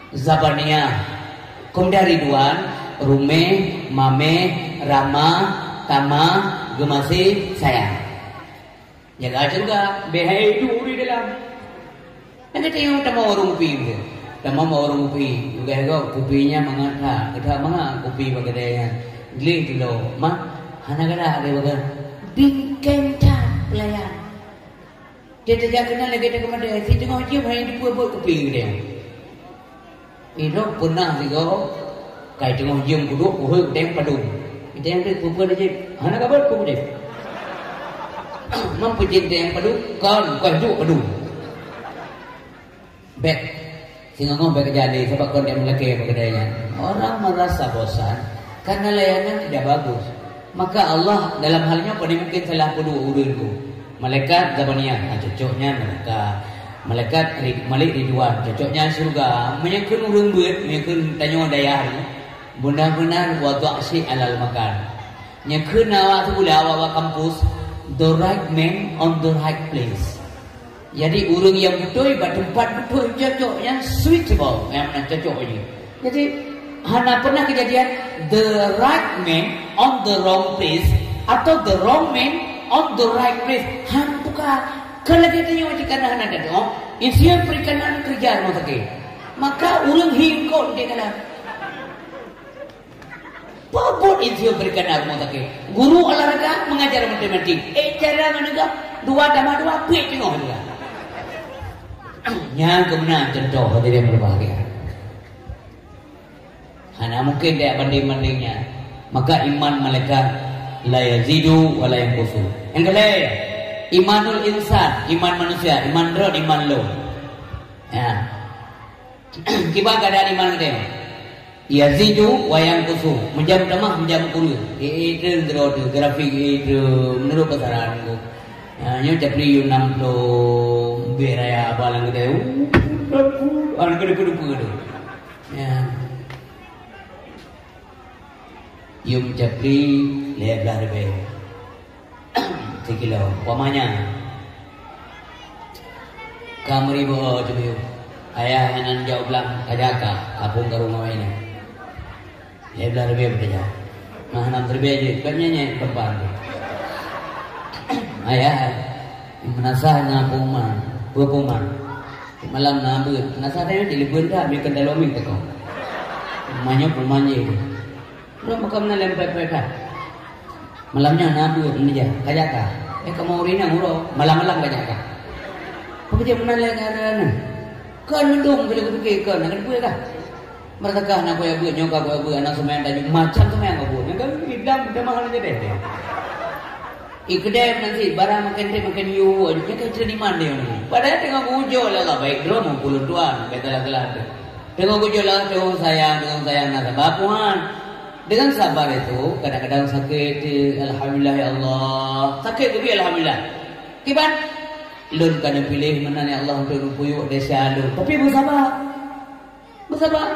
Zabania, keumudian Ridwan, Rumeh, Mameh, Rama, Tama, Geumaséh, Sayang. Jaga syeuruga, bèk hai duek ureueng dalam. Nyan gata nyang tamong warong kupi, tamong warong kupi, peugah gob kupi nyan mangat that, gata mangat kupi bak keudè nyan. Gleh tulok, mak, hana galak lé bagaih. Bingkeng that pelayan. Dia tajak keunan lagèe takeumadai, si teungoh jeuem hana jipeubuet kupi geude. Idong peunah sigoe, kai teungoh jeuem kuduek, kuhôi kuteng padum. Iteng deuh peue-peue jeuet, hana ka beuet peue udép. Mam peujeuet teng padum, kon, kon duek padum. Bèk, singoh-ngoh bèk keujadi, sabab kon deuh meulakèe bak keudè nyan. Orang merasa bosan karena layanan tidak bagus. Maka Allah dalam hal nyoe pane mungken salah peuduek ureuëng tu. Malaikat Zabaniah, ha, cocok nyan neuraka. Malaikat Ri-, Malik Ridwan, cocok nyan syeuruga. Meunyoe kheun ureuëng beuet, meunyoe kheun tanyoe dayah nyoe, beuna-beuna wadha' syai' alal makan. Nyoe kheun awak sikula, awak-awak kampus, the right man on the right place. Jadi, ureuëng nyang beutôi bak teumpat beutôi, cocok, nyang suitable, nyang meunan cocok jih. Jadi, hana pernah kejadian the right man on the wrong place atau the wrong man on the right place. Han buka. Kalau kita nyoe di kanan ada tu, insinyur perikanan kerja rumah sakit. Maka ureuëng hingkot di kanan. Peubuet insinyur perikanan rumah sakit. Guru olahraga mengajar matematik. Eh, cara menegak dua tambah dua, pih tengok juga. Nyang keumeuna contoh hadirin berbahagia. Hana mungkin dia banding-bandingnya. Maka iman malaikat la yazidu wa la yanqusu. Yang kedua, imanul insan, iman manusia, iman droe, iman lo. Ya. Kiban keadaan iman geutanyoe? Yazidu wa yanqusu. Meujam tamah, meujam kureueng. Eh, eh, itu droe tu, grafik itu menurut pasaran tu. Ya, nyoe capli yum enam ploh, beh raya abalang geutanyoe. Uh, uh, uh, anu geutanyoe, geutanyoe, geutanyoe. Ya. Yum capli lhèe blaih ribèe sikilo. Umpamanya, ka meuribèe teubiyeu, ayah nyan jak u blang, ka jaka, ka phôn ka rumoh inong. Lhèe blaih ribèe beuteuja. Mah nam ribèe jeuet, ban nyan nyan teumpat. Ayah, meunasah na peue man, peue peue man. Malam na beuet, meunasah teuh di leubeh dak, meukeun dalam mie teuko. Manyok peumanjé. Ureueng buka meunan lé peuet-peuet that. Malam nyan na beuet meunija, ka jaka. Eh, kamoe ureueng inong uroe, malam-malam ka jaka. Peue jeuet meunan lé ka na. Kon meudong keu leuka pike kon, na keuneuk beuet kah? Meureuka na kujak beuet, nyoe ka kujak beuet, aneuk seumayang tanyoe, macam seumayang ka beuet. Nyang ka beuet, idam, idam mahal jadi. Ih, keudè meunan cit, barang makin trép makin yue, nyoe ka itrön iman lé nyoe. Padahai teungoh geujok lé Allah, baik droe maupun ulôn tuan, bèk salah-salah teuh. Teungoh geujok lé Allah, teungoh sayang, teungoh sayang na sabab, Tuhan. Dengan sabar itu, kadang-kadang sakét, alhamdulillah ya Allah. Sakét teubiet, alhamdulillah. Kiban? Lôn ka neupiléh meunan ya Allah untuk neupeubuet desya lôn. Tapi beusaba. Beusaba.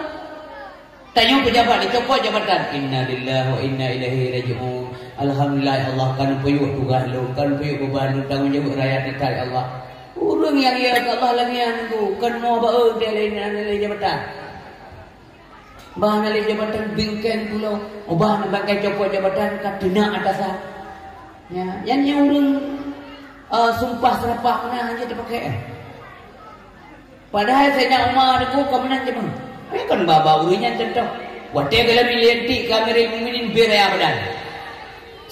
Tanyoe peujabat dicopot jabatan. Innalillahi wa inna ilaihi raji'un. Alhamdulillah ya Allah, ka neupeubuet tugaih lôn, ka neupeubuet beuban lôn, tanggong jaweueb rakyat teuka ya Allah. Ureueng nyang ya keu Allah lagèe nyan tu, keunoe ba-e dia lé jabatan. Bah na lé jabatan bingkeng pulo, ubah na bangkai copot jabatan ka teunak atasan. Ya, nyan nyang ureueng, eh, sumpah seurapah meunan hana teupakè. Padahai Saidina Umar teungku ka meunan cit meuh. Eh, kon ba-ba ureueng nyan contoh. Watèe geulam lantik keu Amirul Mukminin beu raya badan.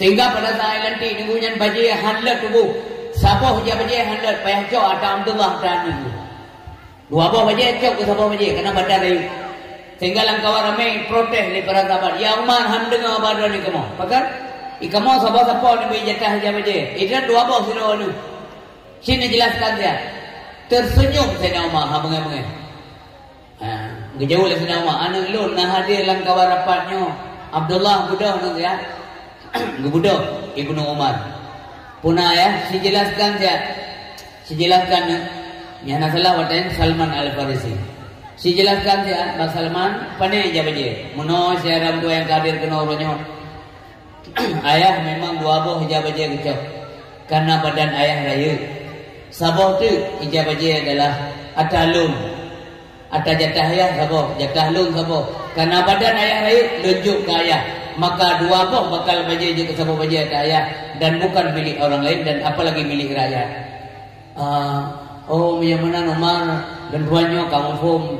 Sehingga pada saat lantik nunggu nyan bajèe han lôt tuboh. Saboh ija bajèe han lôt, payah cok ata Abdullah ata aneuk. Dua boh bajèe cok keu saboh bajèe, karena badan rayeuk. Sehingga lam kawan ramè protes lé para sahabat, "Ya Umar, han deungö haba droeneuh kamoe." Pakon? Ikamoe saboh sapo neubri jatah ija bajèe. Idroen dua boh sidroe neuh. Sini jelaskan dia. Tersenyum Saidina Umar, ha, beungèh-beungèh. Ha, geujaweueb lé Saidina Umar, "Aneuk lôn na hadir lam kawan rapat nyoe. Abdullah, beudôh neuh siat." Geubudok Ibnu Umar. Puna ya, sijelaskan siat. Sijelaskan, eh, nyang na salah watèe Salman Al-Farisi. Sijelaskan siat bak Salman, pane ija bajèe. Meunoe syedara meutuah nyang ka hadir keunoe uroe nyoe. Ayah memang dua boh ija bajèe geucok. Karena badan ayah rayeuk. Saboh teuk ija bajèe adalah ata lôn. Ata jatah ayah saboh, jatah lôn saboh. Karena badan ayah rayeuk, lôn jok keu ayah. Maka dua boh bakal bajèe jeuet keu saboh bajèe ata ayah dan bukan milik orang lain dan apalagi milik rakyat. Ah, oh, meunyo meunan Umar, lôn tuan nyoe ka muphom,